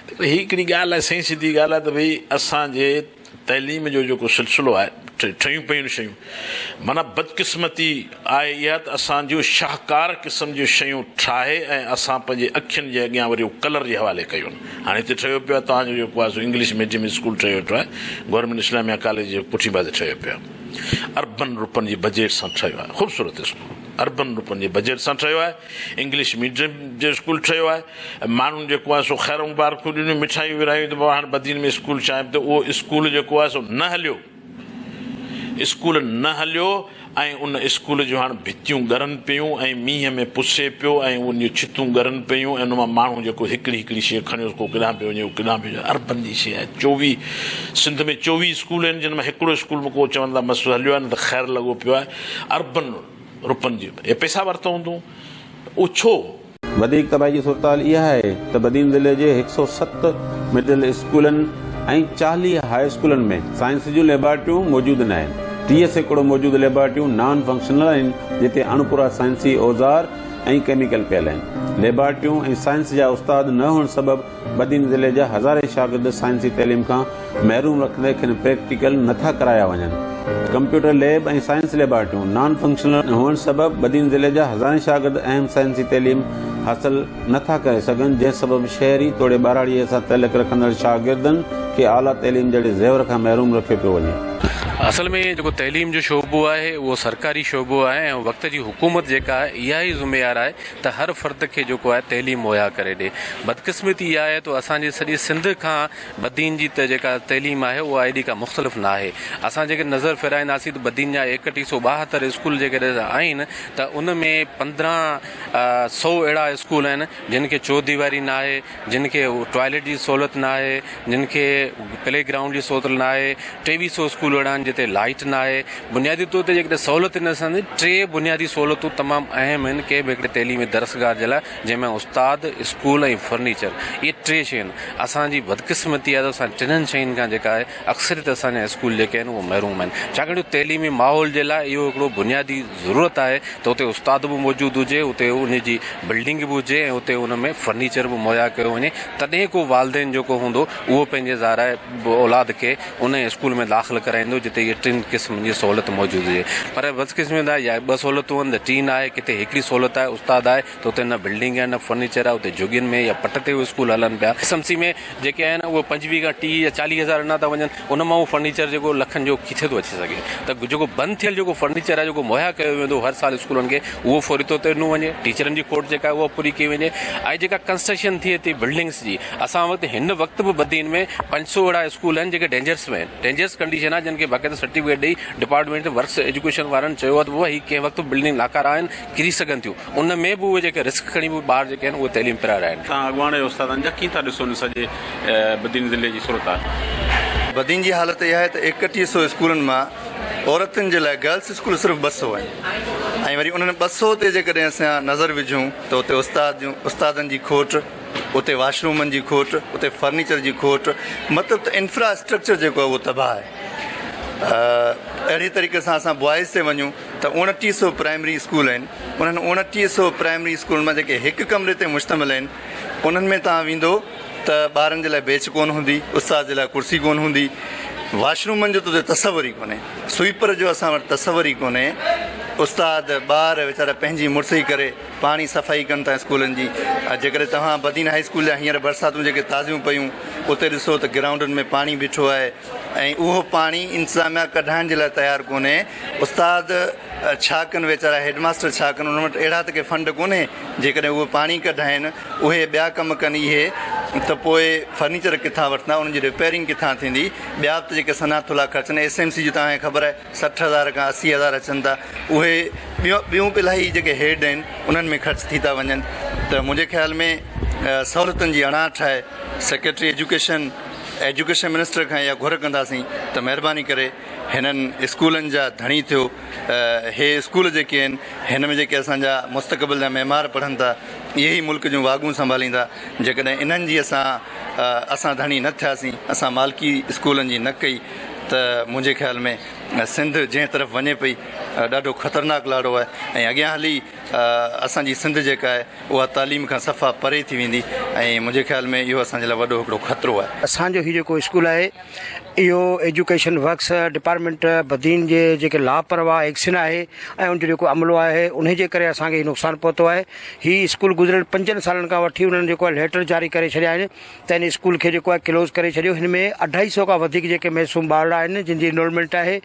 S2: ته هي هڪڙي ڳالهه آهي سئين سڌي ڳالهه آهي ته ڀئي اسان جي تعليم جو جيڪو سلسلو آهي ٺهيون پيون شيون معنيٰ بدقسمتي آهي اها ته اسان جون شاهڪار قسم جون شيون ٺاهي ۽ اسان پنهنجي اکين جي اڳيان وري اهو ڪلر جي حوالي ڪيون هاڻي هتي ٺهيو پيو آهي توهان جو جيڪو آهي سو انگلش ميڊيم اسڪول ٺهيو ويٺو آهي گورنمينٽ اسلاميه ڪاليج جي پٺين پاسي ٺهيو پيو آهي اربن روپين جي بجيٽ سان ٺهيو آهي خوبصورت اسڪول اربن روپين جي بجيٽ سان ٺهيو آهي انگلش ميڊيم جو اسڪول ٺهيو آهي ۽ ماڻهن جيڪو آهي سو خير مبارڪون ڏنيون مٺايون ورهايون ته بابا هاڻ بدين ۾ اسڪول چاهيم ته اهو اسڪول جيڪو آهي سو نه هليو اسڪول نه هليو ۽ ان اسڪول جون هاڻ ڀتيون ڳرن پيون ۽ مينهن ۾ پسي پيو ۽ ان جون ڇتون ڳرن پيون ۽ ان مان ماڻهو جيڪو هڪڙي هڪڙي شيء کڻيو ڪو ڪيڏانهن پيو وڃي ڪو ڪيڏانهن پيو وڃي اربن جي شيء آهي چوويهه سنڌ ۾ چوويهه اسڪول آهن جن مان هڪڙو اسڪول به ڪو چون ٿا مس هليو آهي نه ته خير لڳو پيو آهي اربن روپين جي اهي پئسا ورتو هوندو اهو ڇو؟
S1: وڌيڪ تباهي جي صورتحال اها آهي ته بدين ضلعي جي 107 مڊل اسڪولن ۽ 40 هاء اسڪولن ۾ سائنس جون ليبارٽريون موجود ناهن. 30% موجود ليبارٽريون نان فنڪشنل آهن جتي اڻپورا سائنسي اوزار ۽ ڪيميڪل پيل آهن. ليبارٽريون ۽ سائنس جا استاد نه هئڻ سبب بدين ضلعي جا هزارين شاگرد سائنسي تعليم کان محروم رکندي کين پريڪٽيڪل نٿا ڪرايا وڃن. ڪمپيوٽر ليب ۽ سائنس ليبارٽريون نان فنڪشنل هئڻ سبب بدين ضلعي جا هزارين شاگرد اهم سائنسي تعليم حاصل نه ٿا ڪري سگهن، جنهن سبب شهري توڙي ٻهراڙيء سان تعلق رکندڙ شاگردن کي اعليٰ تعليم جهڙي زيور کان محروم رکيو پيو وڃي.
S11: اصل ۾ جيڪو تعليم جو شعبو آهي اهو سرڪاري شعبو آهي ۽ وقت جي حڪومت جيڪا آهي اها ئي ذميوار آهي ته هر فرد کي جيڪو آهي تعليم مهيا ڪري ڏي. بدقسمتي اها آهي ته اسان جي سڄي سنڌ کان بدين جي ته جيڪا تعليم آهي اها ايڏي ڪا مختلف نه آهي. اسان جيڪڏهن نظر ڦيرائينداسين ته بدين جا ايڪٽيهه سو 72 اسڪول جيڪڏهن آهن ته ان ۾ 1500 اهڙا اسڪول آهن جن کي چوديواري نه آهي، جن کي ٽوائليٽ جي سهولت نه آهي، جن کي پلي گرائونڊ جي سهولت نه آهي، 23 سو اسڪول اهڙا آهن جتي لائيٽ نه آهي. بنيادي طور تي جيڪڏهن سهولت نه سمجهه ٽي بنيادي سهولتون تمام اهم آهن ڪنهن به هڪڙي تعليمي درسگاهه جي لاء جنهن ۾ استاد، اسڪول ۽ فرنيچر اهي ٽي شيون آهن. اسان جي بدقسمتي آهي ته اسان ٽنهن شين کان جيڪا آهي اڪثريت اسان جا اسڪول جيڪي آهن اهي محروم آهن ڇاڪاڻ جو تعليمي ماحول جي لاء اهو هڪڙو بنيادي ضرورت آهي ته اتي استاد به موجود هجي اتي ان جي بلڊنگ به هجي ۽ اتي ان ۾ فرنيچر به مهيا ڪيو وڃي تڏهن ڪو والدين جيڪو هوندو اهو پنهنجي ظاهر آهي اولاد کي ان اسڪول ۾ داخل ڪرائيندو جتي اهي ٽن قسمن جي سهولت موجود هجي پر بدقسمتي آهي يا ٻه سهولتون آهن ته ٽي نه آهي ڪٿي هڪڙي سهولت آهي استاد آهي ته اتي نه بلڊنگ آهي نه فرنيچر آهي اتي جهڳين ۾ يا پٽ تي اهي اسڪول هلن پيا ايس ايم سي ۾ جيڪي آهن اهي 25 کان 30 يا 40 هزار ڏنا ٿا وڃن ان مان اهو فرنيچر جيڪو لکن جو ڪٿي ٿو اچي سگهي ته جيڪو بند ٿيل جيڪو فرنيچر آهي جيڪو مهيا ڪيو ويندو هر سال اسڪولن کي اهو فوري طور تي ڏنو وڃي ٽيچرن جي کوٽ جيڪا آهي اها پوري ڪئي وڃي ۽ جيڪا ڪنسٽرڪشن ٿئي ٿي بلڊنگس جي اسان وقت هن وقت به بدين ۾ 500 اهڙا اسڪول آهن جيڪي ڊينجرس ۾ آهن ڊينجرس ڪنڊيشن آهي جن کي باقاعده سرٽيفڪيٽ ڏئي ڊپارٽمينٽ ورڪس ايجوڪيشن وارن چيو آهي ته بابا هي ڪنهن وقت به بلڊنگ ناڪارا آهن ڪري سگهن ٿيون ان ۾ به اهي جيڪي رسڪ کڻي به ٻار جيڪي آهن اهي تعليم پرائي رهيا آهن.
S12: توهان اڳواڻ آهيو استادن جا ڪيئن ٿا ڏسو ان سڄي بدين ضلعي جي صورتحال؟
S7: بدين جي حالت اها آهي ته 31 سو اسڪولن مان عورتن جي لاء گرلس اسڪول صرف 200 آهن ۽ وري انهن 200 تي جيڪڏهن اسان نظر وجهون ته اتي استاد جون استادن جي کوٽ اتي واش رومن جي کوٽ اتي فرنيچر جي کوٽ مطلب ته انفرا اسٽرڪچر جيڪو آهي اهو تباهه آهي اهڙي طريقي سان اسان بوائز تي وڃون ته 29 سو پرائمري اسڪول آهن انهن 29 سو پرائمري اسڪولن مان جيڪي هڪ ڪمري تي مشتمل آهن انهن ۾ توهان ويندو ته ٻارن جي لاء بيچ ڪونه هوندي استاد جي لاء ڪرسي ڪونه هوندي واش رومن جو ته اتي تصور ئي ڪونهي سوئيپر جو اسان وٽ تصور ئي ڪونهي استاد ٻار ويچارا پنهنجي مڙسي ڪري پاڻي صفائي ڪن ٿا اسڪولن جي جيڪڏهن توهان بدين هائي اسڪول جا هينئر برساتون جيڪي تازيون پيون اتي ڏسو ته گرائونڊن ۾ پاڻي بيٺو آهي ۽ اهو پاڻي انتظاميا ڪڍائڻ جي لاء تيار ڪونهي استاد ڇا ڪن ويچارا هيڊ ماستر ڇا ڪن انهن وٽ اهڙا ته ڪي فنڊ ڪونهي جيڪڏهن اهي پاڻي ڪڍائن اهي ٻيا ڪم ڪن اهي ته پوء فرنيچر ڪٿان وٺندا انهن جي رپيئرنگ ڪٿان ٿيندي ٻيا به ته جيڪي سنها ٿلها خرچ آهن ايس ايم سي جي توهان کي خبر آهي 60 هزار کان 80 هزار اچن ٿا اهي ٻيون به الاهي جيڪي هيڊ آهن انهن ۾ خرچ ٿي ٿا وڃن ته منهنجي خيال ۾ سهولتن جي اڻاٺ آهي سيڪريٽري ايجوڪيشن ايجوڪيشن منسٽر کان اها گهر ڪنداسين ته مهرباني ڪري هنن اسڪولن جا ڌڻي ٿيو هي اسڪول جيڪي آهن هن ۾ جيڪي اسان جا مستقبل جا معمار پڙهن ٿا اهي ئي ملڪ جون واڳون سنڀاليندا جيڪڏهن انهن جي اسان اسان ڌڻي نه ٿياسين اسان مالڪي اسڪولن جي نه ڪئي ته منهنجي خيال ۾ سنڌ جنهن طرف وڃي پئي ڏاڍو خطرناڪ لاڙو آهي ۽ اڳيان هلي اسان جي سنڌ جيڪا آهي اها تعليم کان صفا پري ٿي ويندي ۽ منهنجي خيال ۾ اهو اسان جي لاء وڏو هڪڙو خطرو آهي.
S5: اسان جو هي جيڪو اسڪول آهي اهو ايجوڪيشن ورڪس ڊپارٽمينٽ بدين جي جيڪي لاپرواهه ايڪشن آهي ۽ ان جو جيڪو عملو آهي انهي جي ڪري اسان کي هي نقصان پهتو آهي هي اسڪول گذريل پنجن سالن کان وٺي انهن جيڪو آهي ليٽر جاري ڪري ڇڏيا آهن ته هن اسڪول کي جيڪو آهي ڪلوز ڪري ڇڏيو هن ۾ اڍائي سو کان وڌيڪ جيڪي معصوم ٻارڙا آهن جن جي انرولمينٽ آهي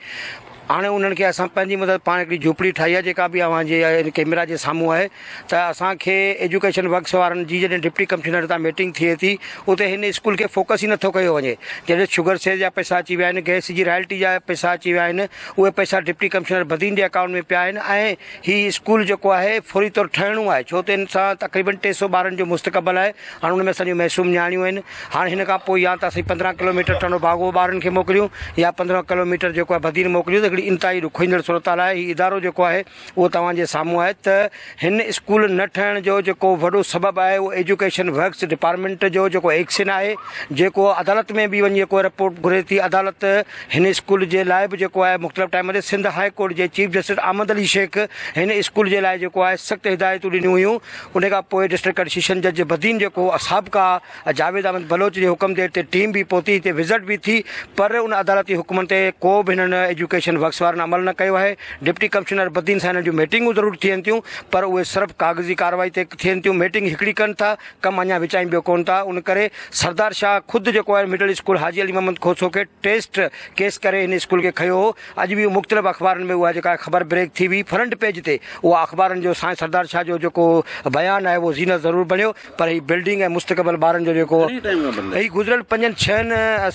S5: هاڻي انهن کي اسان پنهنجي مدد پاڻ هڪڙي جهوپڙي ٺاهي آهي جيڪا به اوهان جي هن ڪيمرا جي سامهون آهي ته اسان کي ايجوڪيشن ورڪس وارن جي جڏهن ڊپٽي ڪمشنر تان ميٽنگ ٿئي ٿي اتي هن اسڪول کي فوڪس ئي نٿو ڪيو وڃي جڏهن شگر سيز جا پئسا اچي ويا آهن گئس جي رائلٽي جا پئسا اچي ويا آهن اهي پئسا ڊپٽي ڪمشنر بدين جي اڪائونٽ ۾ پيا آهن ۽ هي اسڪول جيڪو آهي فوري طور ٺهڻو آهي ڇو ته ان سان تقريبن 300 ٻارن جو مستقبل آهي هاڻ ان ۾ اسان جون معصوم نياڻيون آهن هاڻ هن کان پوء يا ته اسين 15 ڪلوميٽر ٽنڊو باگو ٻارن کي موڪليون يا 15 ڪلوميٽر جيڪو آهي بدين موڪليون ته هڪڙي انتهائي ڏکوئيندڙ صورتحال آهي هي ادارو جيڪو آهي اهو توهان جي سامهون آهي ته هن اسڪول نه ٺهڻ جو جيڪو وڏو سبب آهي اهو ايجوڪيشن ورڪس ڊپارٽمينٽ جو جيڪو ايڪشن آهي جيڪو عدالت ۾ به وڃي جيڪو رپورٽ گهري ٿي عدالت هن اسڪول جي لاء به جيڪو آهي مختلف ٽائيم تي سنڌ هاء ڪورٽ جي چيف جسٽس احمد علي شيخ هن اسڪول جي لاء جيڪو آهي سخت هدايتون ڏنيون هيون ان کان پوء ڊسٽرڪٽ سيشن جج بدين جيڪو سابقه جاويد احمد بلوچ جي حڪم تي هتي ٽيم به پهتي هتي وزٽ به ٿي پر ان عدالتي حڪمن تي ڪو به هنن ايجوڪيشن ورڪس وارن عمل نه ڪيو آهي. ڊپٽي ڪمشنر بدين سان هنن جون ميٽنگون ضرور ٿين ٿيون پر اهي صرف ڪاغذي ڪارروائي تي ٿين ٿيون. ميٽنگ هڪڙي ڪن ٿا ڪم اڃا وچائين ٻيو ڪون ٿا. ان ڪري سردار شاهه خود جيڪو آهي مڊل اسڪول حاجي علي محمد کوسو کي ٽيسٽ ڪيس ڪري هن اسڪول کي کنيو هو. اڄ به مختلف اخبارن ۾ اها جيڪا خبر بريڪ ٿي هئي فرنٽ پيج تي اها اخبارن جو سائين سردار شاهه جو جيڪو بيان آهي اهو زينت ضرور بڻيو پر هي بلڊنگ ۽ مستقبل ٻارن جو جيڪو هي گذريل پنجن ڇهن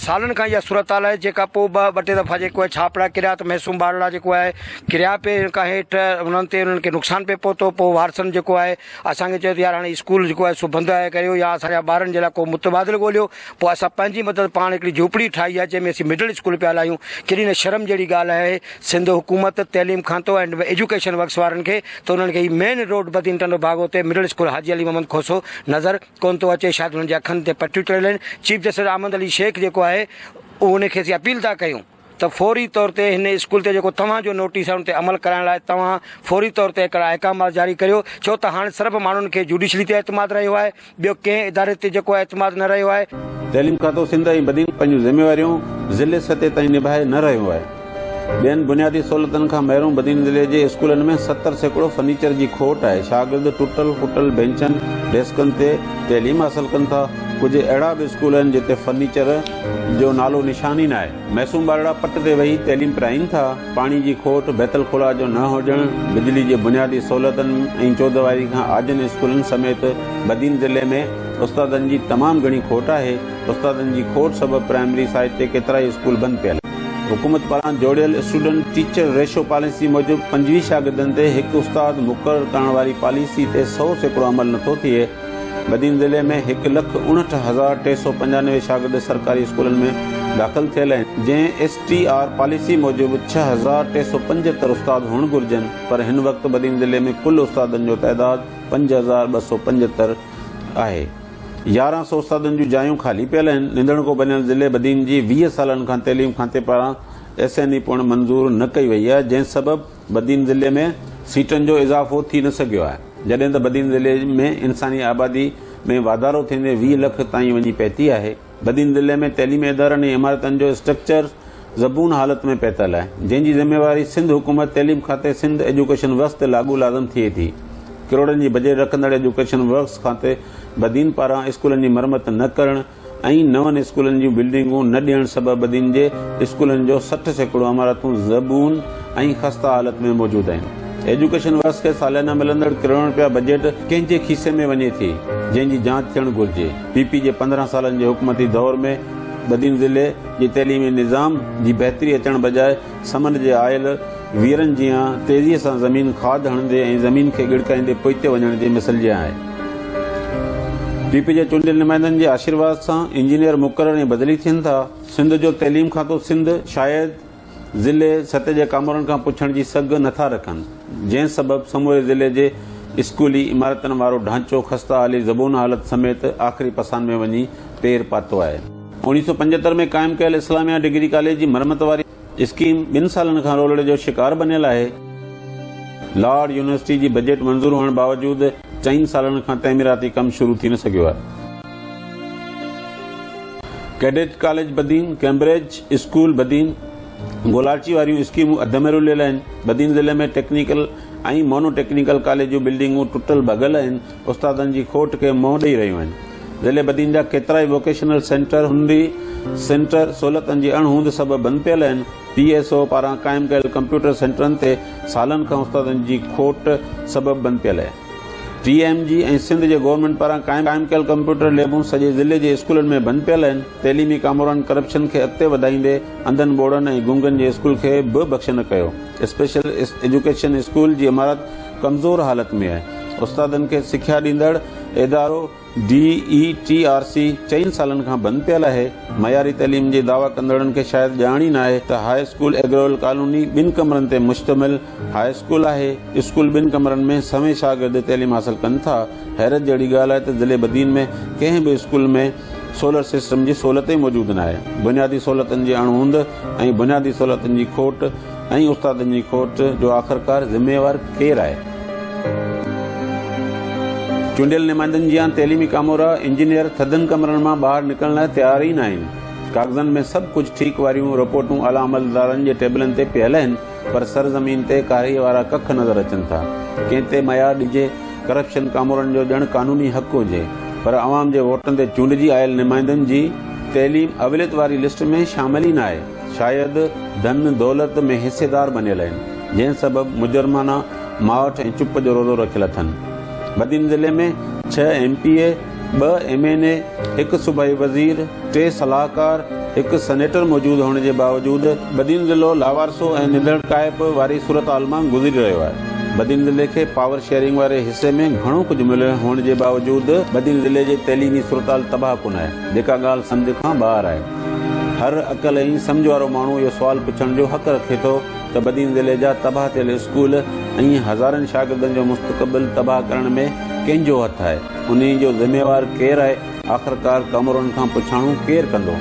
S5: سالن کان اها صورتحال آهي جيڪا پوء ٻه ٻه ٽي دفعا جيڪو آهي ڇاپڙا ڪريا ته محسوم ٻارڙا جيڪو آهي ڪريا پي ان کان هيٺ انهن تي انهن کي نقصان پي پهتو پوء وارثن جيڪو آهي اسان کي چيو ته يار هاڻي اسڪول جيڪو آهي سو بند آهي ڪريو يا اسان جا ٻارن جي لاء ڪو متبادل ڳوليو پوء اسان پنهنجي مدد پاڻ هڪڙي جهوپڙي ٺاهي آهي جنهن ۾ اسين مڊل اسڪول پيا هلايون. ڪيڏي نه شرم جهڙي ڳالهه آهي سنڌ حڪومت، تعليم کاتو ۽ ايجوڪيشن ورڪس وارن کي ته انهن کي هي مين روڊ بدين ٽنڊو باگو تي مڊل اسڪول حاجي علي محمد کوسو نظر ڪونه ٿو اچي شايد انهن جي اکن تي پٽيون چڙهيل آهن. چيف جسٽس احمد علي شيخ جيڪو آهي ان کي اسين اپيل ٿا ڪيون. ته فوري طور تي هن اسڪول تي جيڪو توهان جو نوٽيس آهي ان تي عمل ڪرائڻ لاء توهان فوري طور تي هڪڙا احڪامات جاري ڪريو ڇو ته هاڻ صرف ماڻهن کي جوڊيشري تي اعتماد رهيو آهي ٻيو ڪنهن اداري تي جيڪو اعتماد نه رهيو آهي.
S1: تعليم کاتو سنڌ ۽ بدين پنهنجون ذميواريون ضلعي سطح تائين نڀائي نه رهيو آهي. ٻين بنيادي سهولتن کان محروم بدين ضلعي جي اسڪولن ۾ 70% فرنيچر جي کوٽ آهي، شاگرد ٽٽل ڦٽل بينچن، ڊيسڪن تي تعليم حاصل ڪن ٿا، ڪجهه اهڙا به اسڪول آهن جتي فرنيچر جو نالو نشان ئي ناهي. معصوم ٻارڙا پٽ تي ويهي تعليم پرائين ٿا، پاڻي جي کوٽ، بيت الخلا جو نه هجڻ، بجلي جي بنيادي سهولتن ۽ چوديواري کان آجن اسڪولن سميت بدين ضلعي ۾ استادن جي تمام گهڻي کوٽ آهي، استادن جي کوٽ سبب پرائمري سائيٽ تي ڪيترائي اسڪول بند پيل. حڪومت پاران جوڙيل اسٽوڊنٽ ٽيچر ريشو پاليسي موجب 25 شاگردن تي هڪ استاد مقرر ڪرڻ واري پاليسي تي 100% عمل نٿو ٿئي، بدين ضلعي ۾ 1,59,395 شاگرد سرڪاري اسڪولن ۾ داخل ٿيل آهن، جنهن ايس ٽي آر پاليسي موجب 6375 استاد هئڻ گهرجن، پر هن وقت بدين ضلعي ۾ ڪل استادن جو تعداد 5275 آهي. 1100 استادن جون جايون خالي پيل آهن. ننڌڻڪو بنيل ضلعي بدين جي 20 سالن کان تعليم کاتي پاران ايس اين اي پڻ منظور نه ڪئي وئي آهي، جنهن سبب بدين ضلعي ۾ سيٽن جو اضافو ٿي نه سگهيو آهي، جڏهن ته بدين ضلعي ۾ انساني آبادي ۾ واڌارو ٿيندي 20 لک تائين وڃي پهتي آهي. بدين ضلعي ۾ تعليمي ادارن ۽ عمارتن جو اسٽرڪچر زبون حالت ۾ پهتل آهي، جنهن جي ذميواري سنڌ حڪومت تعليم کاتي سنڌ ايجوڪيشن ورڪس تي لاڳو لازم ٿئي ٿي. ڪروڙن جي بجيٽ رکندڙ ايجوڪيشن ورڪس کاتي بدين پاران اسڪولن جي مرمت نه ڪرڻ، ۽ نون اسڪولن جون بلڊنگون نه ڏيڻ سبب بدين جي اسڪولن جو 60% عمارتون زبون ۽ خسته حالت ۾ موجود آهن. ايجوڪيشن ورڪس کي ساليانه ملندڙ ڪروڙين رپيا بجيٽ ڪنهن جي کيسي ۾ وڃي ٿي، جنهن جي جاچ ٿيڻ گهرجي. پي پي جي 15 سالن جي حڪومتي دور ۾ بدين ضلعي جي تعليمي نظام جي بهتري اچڻ بجاء سمنڊ جي آيل ويرن جيان تيزيء سان زمين کاڌ هڻندي ۽ زمين کي ڳڙڪائيندي پوئتي وڃڻ جي مثل جيان آهي. پي پي جي چونڊيل نمائندن جي آشيرواد سان انجنيئر مقرر ۽ بدلي ٿين ٿا. سنڌ جو تعليم کاتو سنڌ شايد ضلعي سطح جي ڪامورن کان پڇڻ جي سگهه نه ٿا رکن، جنهن سبب سموري ضلعي جي اسڪولي عمارتن وارو ڍانچو خسته حالي زبون حالت سميت آخري پسان ۾ وڃي پير پاتو آهي. 1975 ۾ قائم ڪيل اسلاميه ڊگري ڪاليج جي مرمت واري اسڪيم ٻن سالن کان رولڙي جو شڪار بنيل آهي. لاڙ يونيورسٽي جي بجيٽ منظور هئڻ باوجود چئن سالن کان تعميراتي ڪم شروع ٿي نه سگهيو آهي. Cadet college Badin, Cambridge school Badin, Golarchi واريون اسڪيمون اڌ ۾ رليل آهن. بدين ضلعي ۾ ٽيڪنيڪل ۽ مونو ٽيڪنيڪل ڪاليج جون بلڊنگون ٽٽل ڀڳل آهن، استادن جي کوٽ کي منهن ڏئي رهيون آهن. ضلعي بدين جا ڪيترائي ووڪيشنل سينٽر، هنري سينٽر سهولتن جي اڻ هوند سبب بند پيل آهن. پي ايس او پاران قائم ڪيل ڪمپيوٽر سينٽرن تي سالن کان استادن جي کوٽ سبب بند پيل آهي. ٽي ايم جي ۽ سنڌ جي گورنمينٽ پاران قائم ڪيل ڪمپيوٽر ليبون سڄي ضلعي جي اسڪولن ۾ بند پيل آهن. تعليمي ڪامورن ڪرپشن کي اڳتي وڌائيندي انڌن ٻوڙن ۽ گونگن جي اسڪول کي به بخش نه ڪيو. اسپيشل ايجوڪيشن اسڪول جي عمارت ڪمزور حالت ۾ آهي. استادن کي سکيا ڏيندڙ ادارو D E T R C چئن سالن کان بند پيل آهي. معياري تعليم جي دعويٰ ڪندڙن کي شايد ڄاڻ ئي ناهي ته هاء اسڪول ايگرول ڪالوني ٻن ڪمرن تي مشتمل هاء اسڪول آهي. اسڪول ٻن ڪمرن ۾ سوين شاگرد تعليم حاصل ڪن ٿا. حيرت جهڙي ڳالهه آهي ته ضلعي بدين ۾ ڪنهن به اسڪول ۾ سولر سسٽم جي سهولت ئي موجود ناهي. بنيادي سهولتن جي اڻهوند ۽ بنيادي سهولتن جي کوٽ ۽ استادن جي کوٽ جو آخرڪار ذميوار ڪير آهي؟ چونڊيل نمائندن جيان تعليمي ڪامورا، انجنيئر ٿڌن ڪمرن مان ٻاهر نڪرڻ لاء تيار ئي ناهن. ڪاغذن ۾ سڀ ڪجهه ٺيڪ واريون رپورٽون اعليٰ عملدارن جي ٽيبلن تي پيل آهن پر سر زمين تي ڪارهيء وارا ڪک نظر اچن ٿا. ڪنهن تي ميار ڏجي؟ ڪرپشن ڪامورن جو ڄڻ قانوني حق هجي پر عوام جي ووٽن تي چونڊجي آيل نمائندن جي تعليم اوليت واري لسٽ ۾ شامل ئي ناهي. شايد ڌن دولت ۾ حصيدار بنيل آهن جنهن سبب مجرمانه ماٺ ۽ چپ جو روزو رکيل اٿن. بدين ضلعي ۾ ڇهه ايم پي اي، ٻه ايم اين اي، هڪ صوبائي وزير، ٽي صلاحڪار، هڪ سينيٽر موجود هئڻ جي باوجود بدين ضلعو لاوارثو ۽ نڌڻڪائپ واري صورتحال مان گذري رهيو آهي. بدين ضلعي کي پاور شيئرنگ واري حصي ۾ گهڻو ڪجهه مليل هئڻ جي باوجود بدين ضلعي جي تعليمي صورتحال تباهه ڪن آهي، جيڪا ڳالهه سمجهه کان ٻاهر آهي. هر عقل ۽ سمجهه وارو ماڻهو اهو سوال پڇڻ جو حق رکي ٿو ته بدين ضلعي جا تباهه ٿيل اسڪول ۽ هزارن شاگردن جو مستقبل تباهه ڪرڻ ۾ ڪنهن جو هٿ آهي؟ انهي جو ذميوار ڪير آهي؟ آخرڪار ڪامورن کان پڇاڻو ڪير ڪندو؟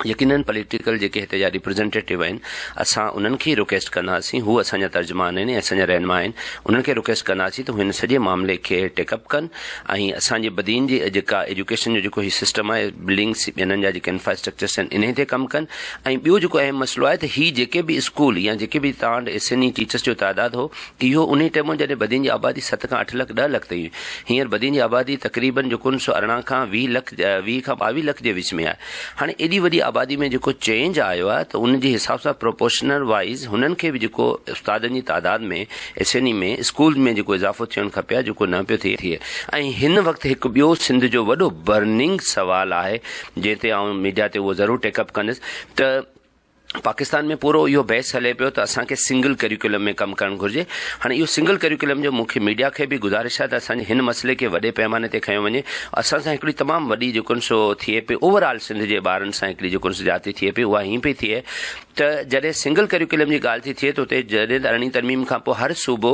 S3: يقينن پوليٽيڪل جيڪي هتي جا ريپريزنٽيٽو آهن اسان انهن کي ئي رڪويسٽ ڪنداسين هو اسان جا ترجمان آهن ۽ اسان جا رهنما آهن انهن کي رڪويسٽ ڪنداسين ته هو هن سڄي معاملي کي ٽيڪ اپ ڪن ۽ اسان جي بدين جي جيڪا ايجوڪيشن جو جيڪو هي سسٽم آهي بلڊنگس انهن جا جيڪي انفراسٽرڪچرس آهن انهي تي ڪم ڪن ۽ ٻيو جيڪو اهم مسئلو آهي ته هي جيڪي به اسڪول يا جيڪي به تان وٽ ايس اين اي ٽيچرس جو تعداد هو اهو انهي ٽيم هو جڏهن بدين جي آبادي ست کان اٺ لک ڏهه لک تائين هئي هينئر بدين جي آبادي تقريبن جيڪو آهي سو 18 کان 20 لک 20 کان 22 لک جي وچ ۾ آهي هاڻي ايڏي وڏي آبادي ۾ جيڪو چينج آيو آهي ته ان جي حساب سان پروپورشنل وائيز هنن کي به جيڪو استادن جي تعداد ۾ ايس اين اي ۾ اسڪول ۾ جيڪو اضافو ٿيڻ کپي ها جيڪو نه پيو ٿئي ۽ هن وقت هڪ ٻيو سنڌ جو وڏو برننگ سوال آهي جنهن تي آئون ميڊيا تي اهو ضرور ٽيڪ اپ ڪندس ته پاڪستان ۾ پورو اهو بحث هلي پيو ته اسان کي سنگل ڪريڪولم ۾ ڪم ڪرڻ گهرجي هاڻي اهو سنگل ڪريڪولم جو مون کي ميڊيا کي به گذارش آهي ته اسان جي هن مسئلي کي وڏي پيماني تي کنيو وڃي اسان سان هڪڙي تمام وڏي جيڪو سو ٿئي پئي اوور آل سنڌ جي ٻارن سان هڪڙي جيڪو سو زيادتي ٿئي پئي اها هيئن پئي ٿئي ته جڏهن سنگل ڪريڪولم جي ڳالهه ٿي ٿئي ته اتي جڏهن ته ارڙهين ترميم کان پوء هر صوبو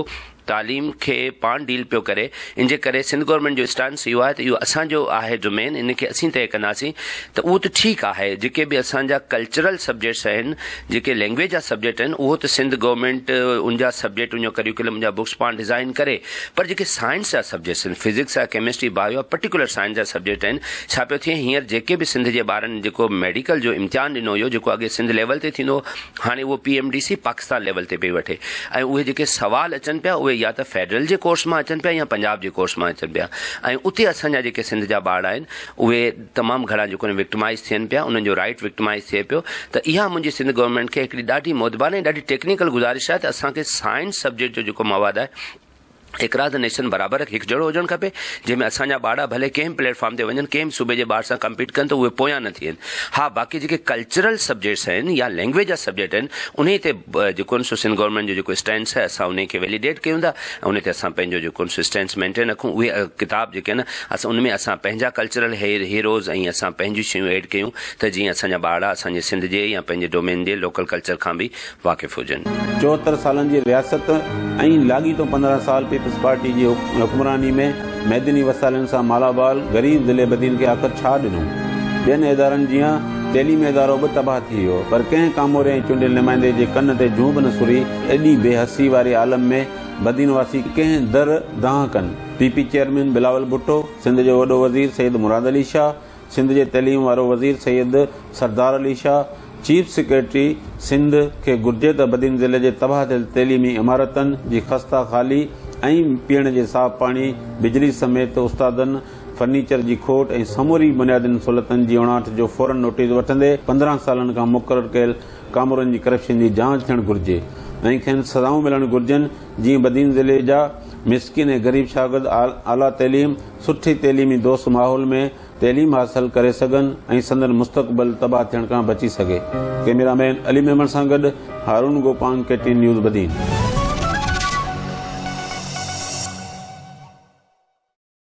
S3: تعليم کي پاڻ ڊيل پيو ڪري ان جي ڪري سنڌ گورنمينٽ جو اسٽانس اهو آهي ته اهو اسان جو آهي ڊومين ان کي اسين طئي ڪنداسين ته اهو ته ٺيڪ آهي جيڪي به اسان جا ڪلچرل سبجيڪٽس آهن جيڪي لينگويج جا سبجيڪٽ آهن اهو ته سنڌ گورنمينٽ ان جا سبجيڪٽ ان جو ڪريڪولم ان جا بڪس پاڻ ڊزائن ڪري پر جيڪي سائنس جا سبجيڪٽس آهن فزڪس آهي ڪيمسٽري بايو آهي پرٽيڪولر سائنس جا سبجيڪٽ آهن ڇا پيو ٿئي هينئر جيڪي به سنڌ جي ٻارن جيڪو ميڊيڪل جو امتحان ڏنو هيو جيڪو اڳي سنڌ ليول تي ٿيندو هو هاڻي اهو P M D C Pakistan level تي پئي وٺي ۽ اهي جيڪي سوال اچن پيا اهي يا ته فيڊرل جي ڪورس مان اچن پيا يا پنجاب جي ڪورس مان اچن پيا ۽ اتي اسان جا جيڪي سنڌ جا ٻار آهن اهي تمام گهڻا جيڪو وڪٽمائز ٿين پيا انهن جو رائيٽ وڪٽمائز ٿئي پيو ته اها منهنجي سنڌ گورنمينٽ کي هڪڙي ڏاڍي مودبانه ۽ ڏاڍي ٽيڪنيڪل گذارش آهي ته اسان کي سائنس سبجيڪٽ جو جيڪو مواد آهي اقرار نيشن برابر هڪجهڙو هجڻ کپي جنهن ۾ اسان جا ٻارڙا ڀلي ڪنهن به پليٽ فارم تي وڃن ڪنهن به صوبي جي ٻار سان ڪمپيٽ ڪن ته اهي پويان نه ٿين ها باقي جيڪي ڪلچرل سبجيڪٽس آهن يا لينگويج جا سبجيڪٽ آهن انهي تي جيڪو آهن سو سنڌ گورنمينٽ جو جيڪو اسٽينس آهي اسان انهي کي ويليڊيٽ ڪيون ٿا ۽ انهي تي اسان پنهنجو جيڪو آهن سو اسٽينس مينٽين رکون اهي ڪتاب جيڪي آهن اسان ان ۾ اسان پنهنجا ڪلچرل هيروز ۽ اسان پنهنجون شيون ايڊ ڪيون ته جيئن اسان جا ٻارڙا اسان جي سنڌ جي يا پنهنجي ڊومين جي لوڪل ڪلچر کان به واقف هجن.
S1: 74 سالن جي رياست ۽ لاڳيتو 15 سال پيپلز پارٽي جي حڪمراني ۾ معدني وسائلن سان مالامال غريب ضلعي بدين کي آخر ڇا ڏنو؟ ٻين ادارن جيان تعليمي ادارو به تباهه ٿي ويو پر ڪنهن ڪاموري ۽ چونڊيل نمائندي جي ڪن تي جون به نه سري. ايڏي بي حسي واري عالم ۾ بدين واسي ڪنهن در دانهن ڪن؟ P P chairman Bilawal Bhutto, Sindh جو وڏو وزير سيد مراد علي شاهه، سنڌ جي تعليم وارو وزير سيد سردار علي شاهه، چيف سيڪريٽري سنڌ کي گهرجي ته بدين ضلعي جي تباهه ٿيل تعليمي عمارتن جي خسته حالي ۽ پيئڻ جي صاف پاڻي، بجلي سميت استادن، فرنيچر جي کوٽ ۽ سموري بنيادين سھولتن جي اڻاٺ جو فورن نوٽيس وٺندي 15 سالن کان مقرر ڪيل ڪامورن جي ڪرپشن جي جاچ ٿيڻ گهرجي ۽ کين سزائون ملڻ گهرجن جيئن بدين ضلعي جا مسڪين ۽ غريب شاگرد اعليٰ تعليم، سٺي تعليمي دوست ماحول ۾ تعليم حاصل ڪري سگهن ۽ سندن مستقبل تباهه ٿيڻ کان بچي سگهي. ڪئميرا مين علي ميمڻ سان گڏ Haroon Gopang K T N news Badin.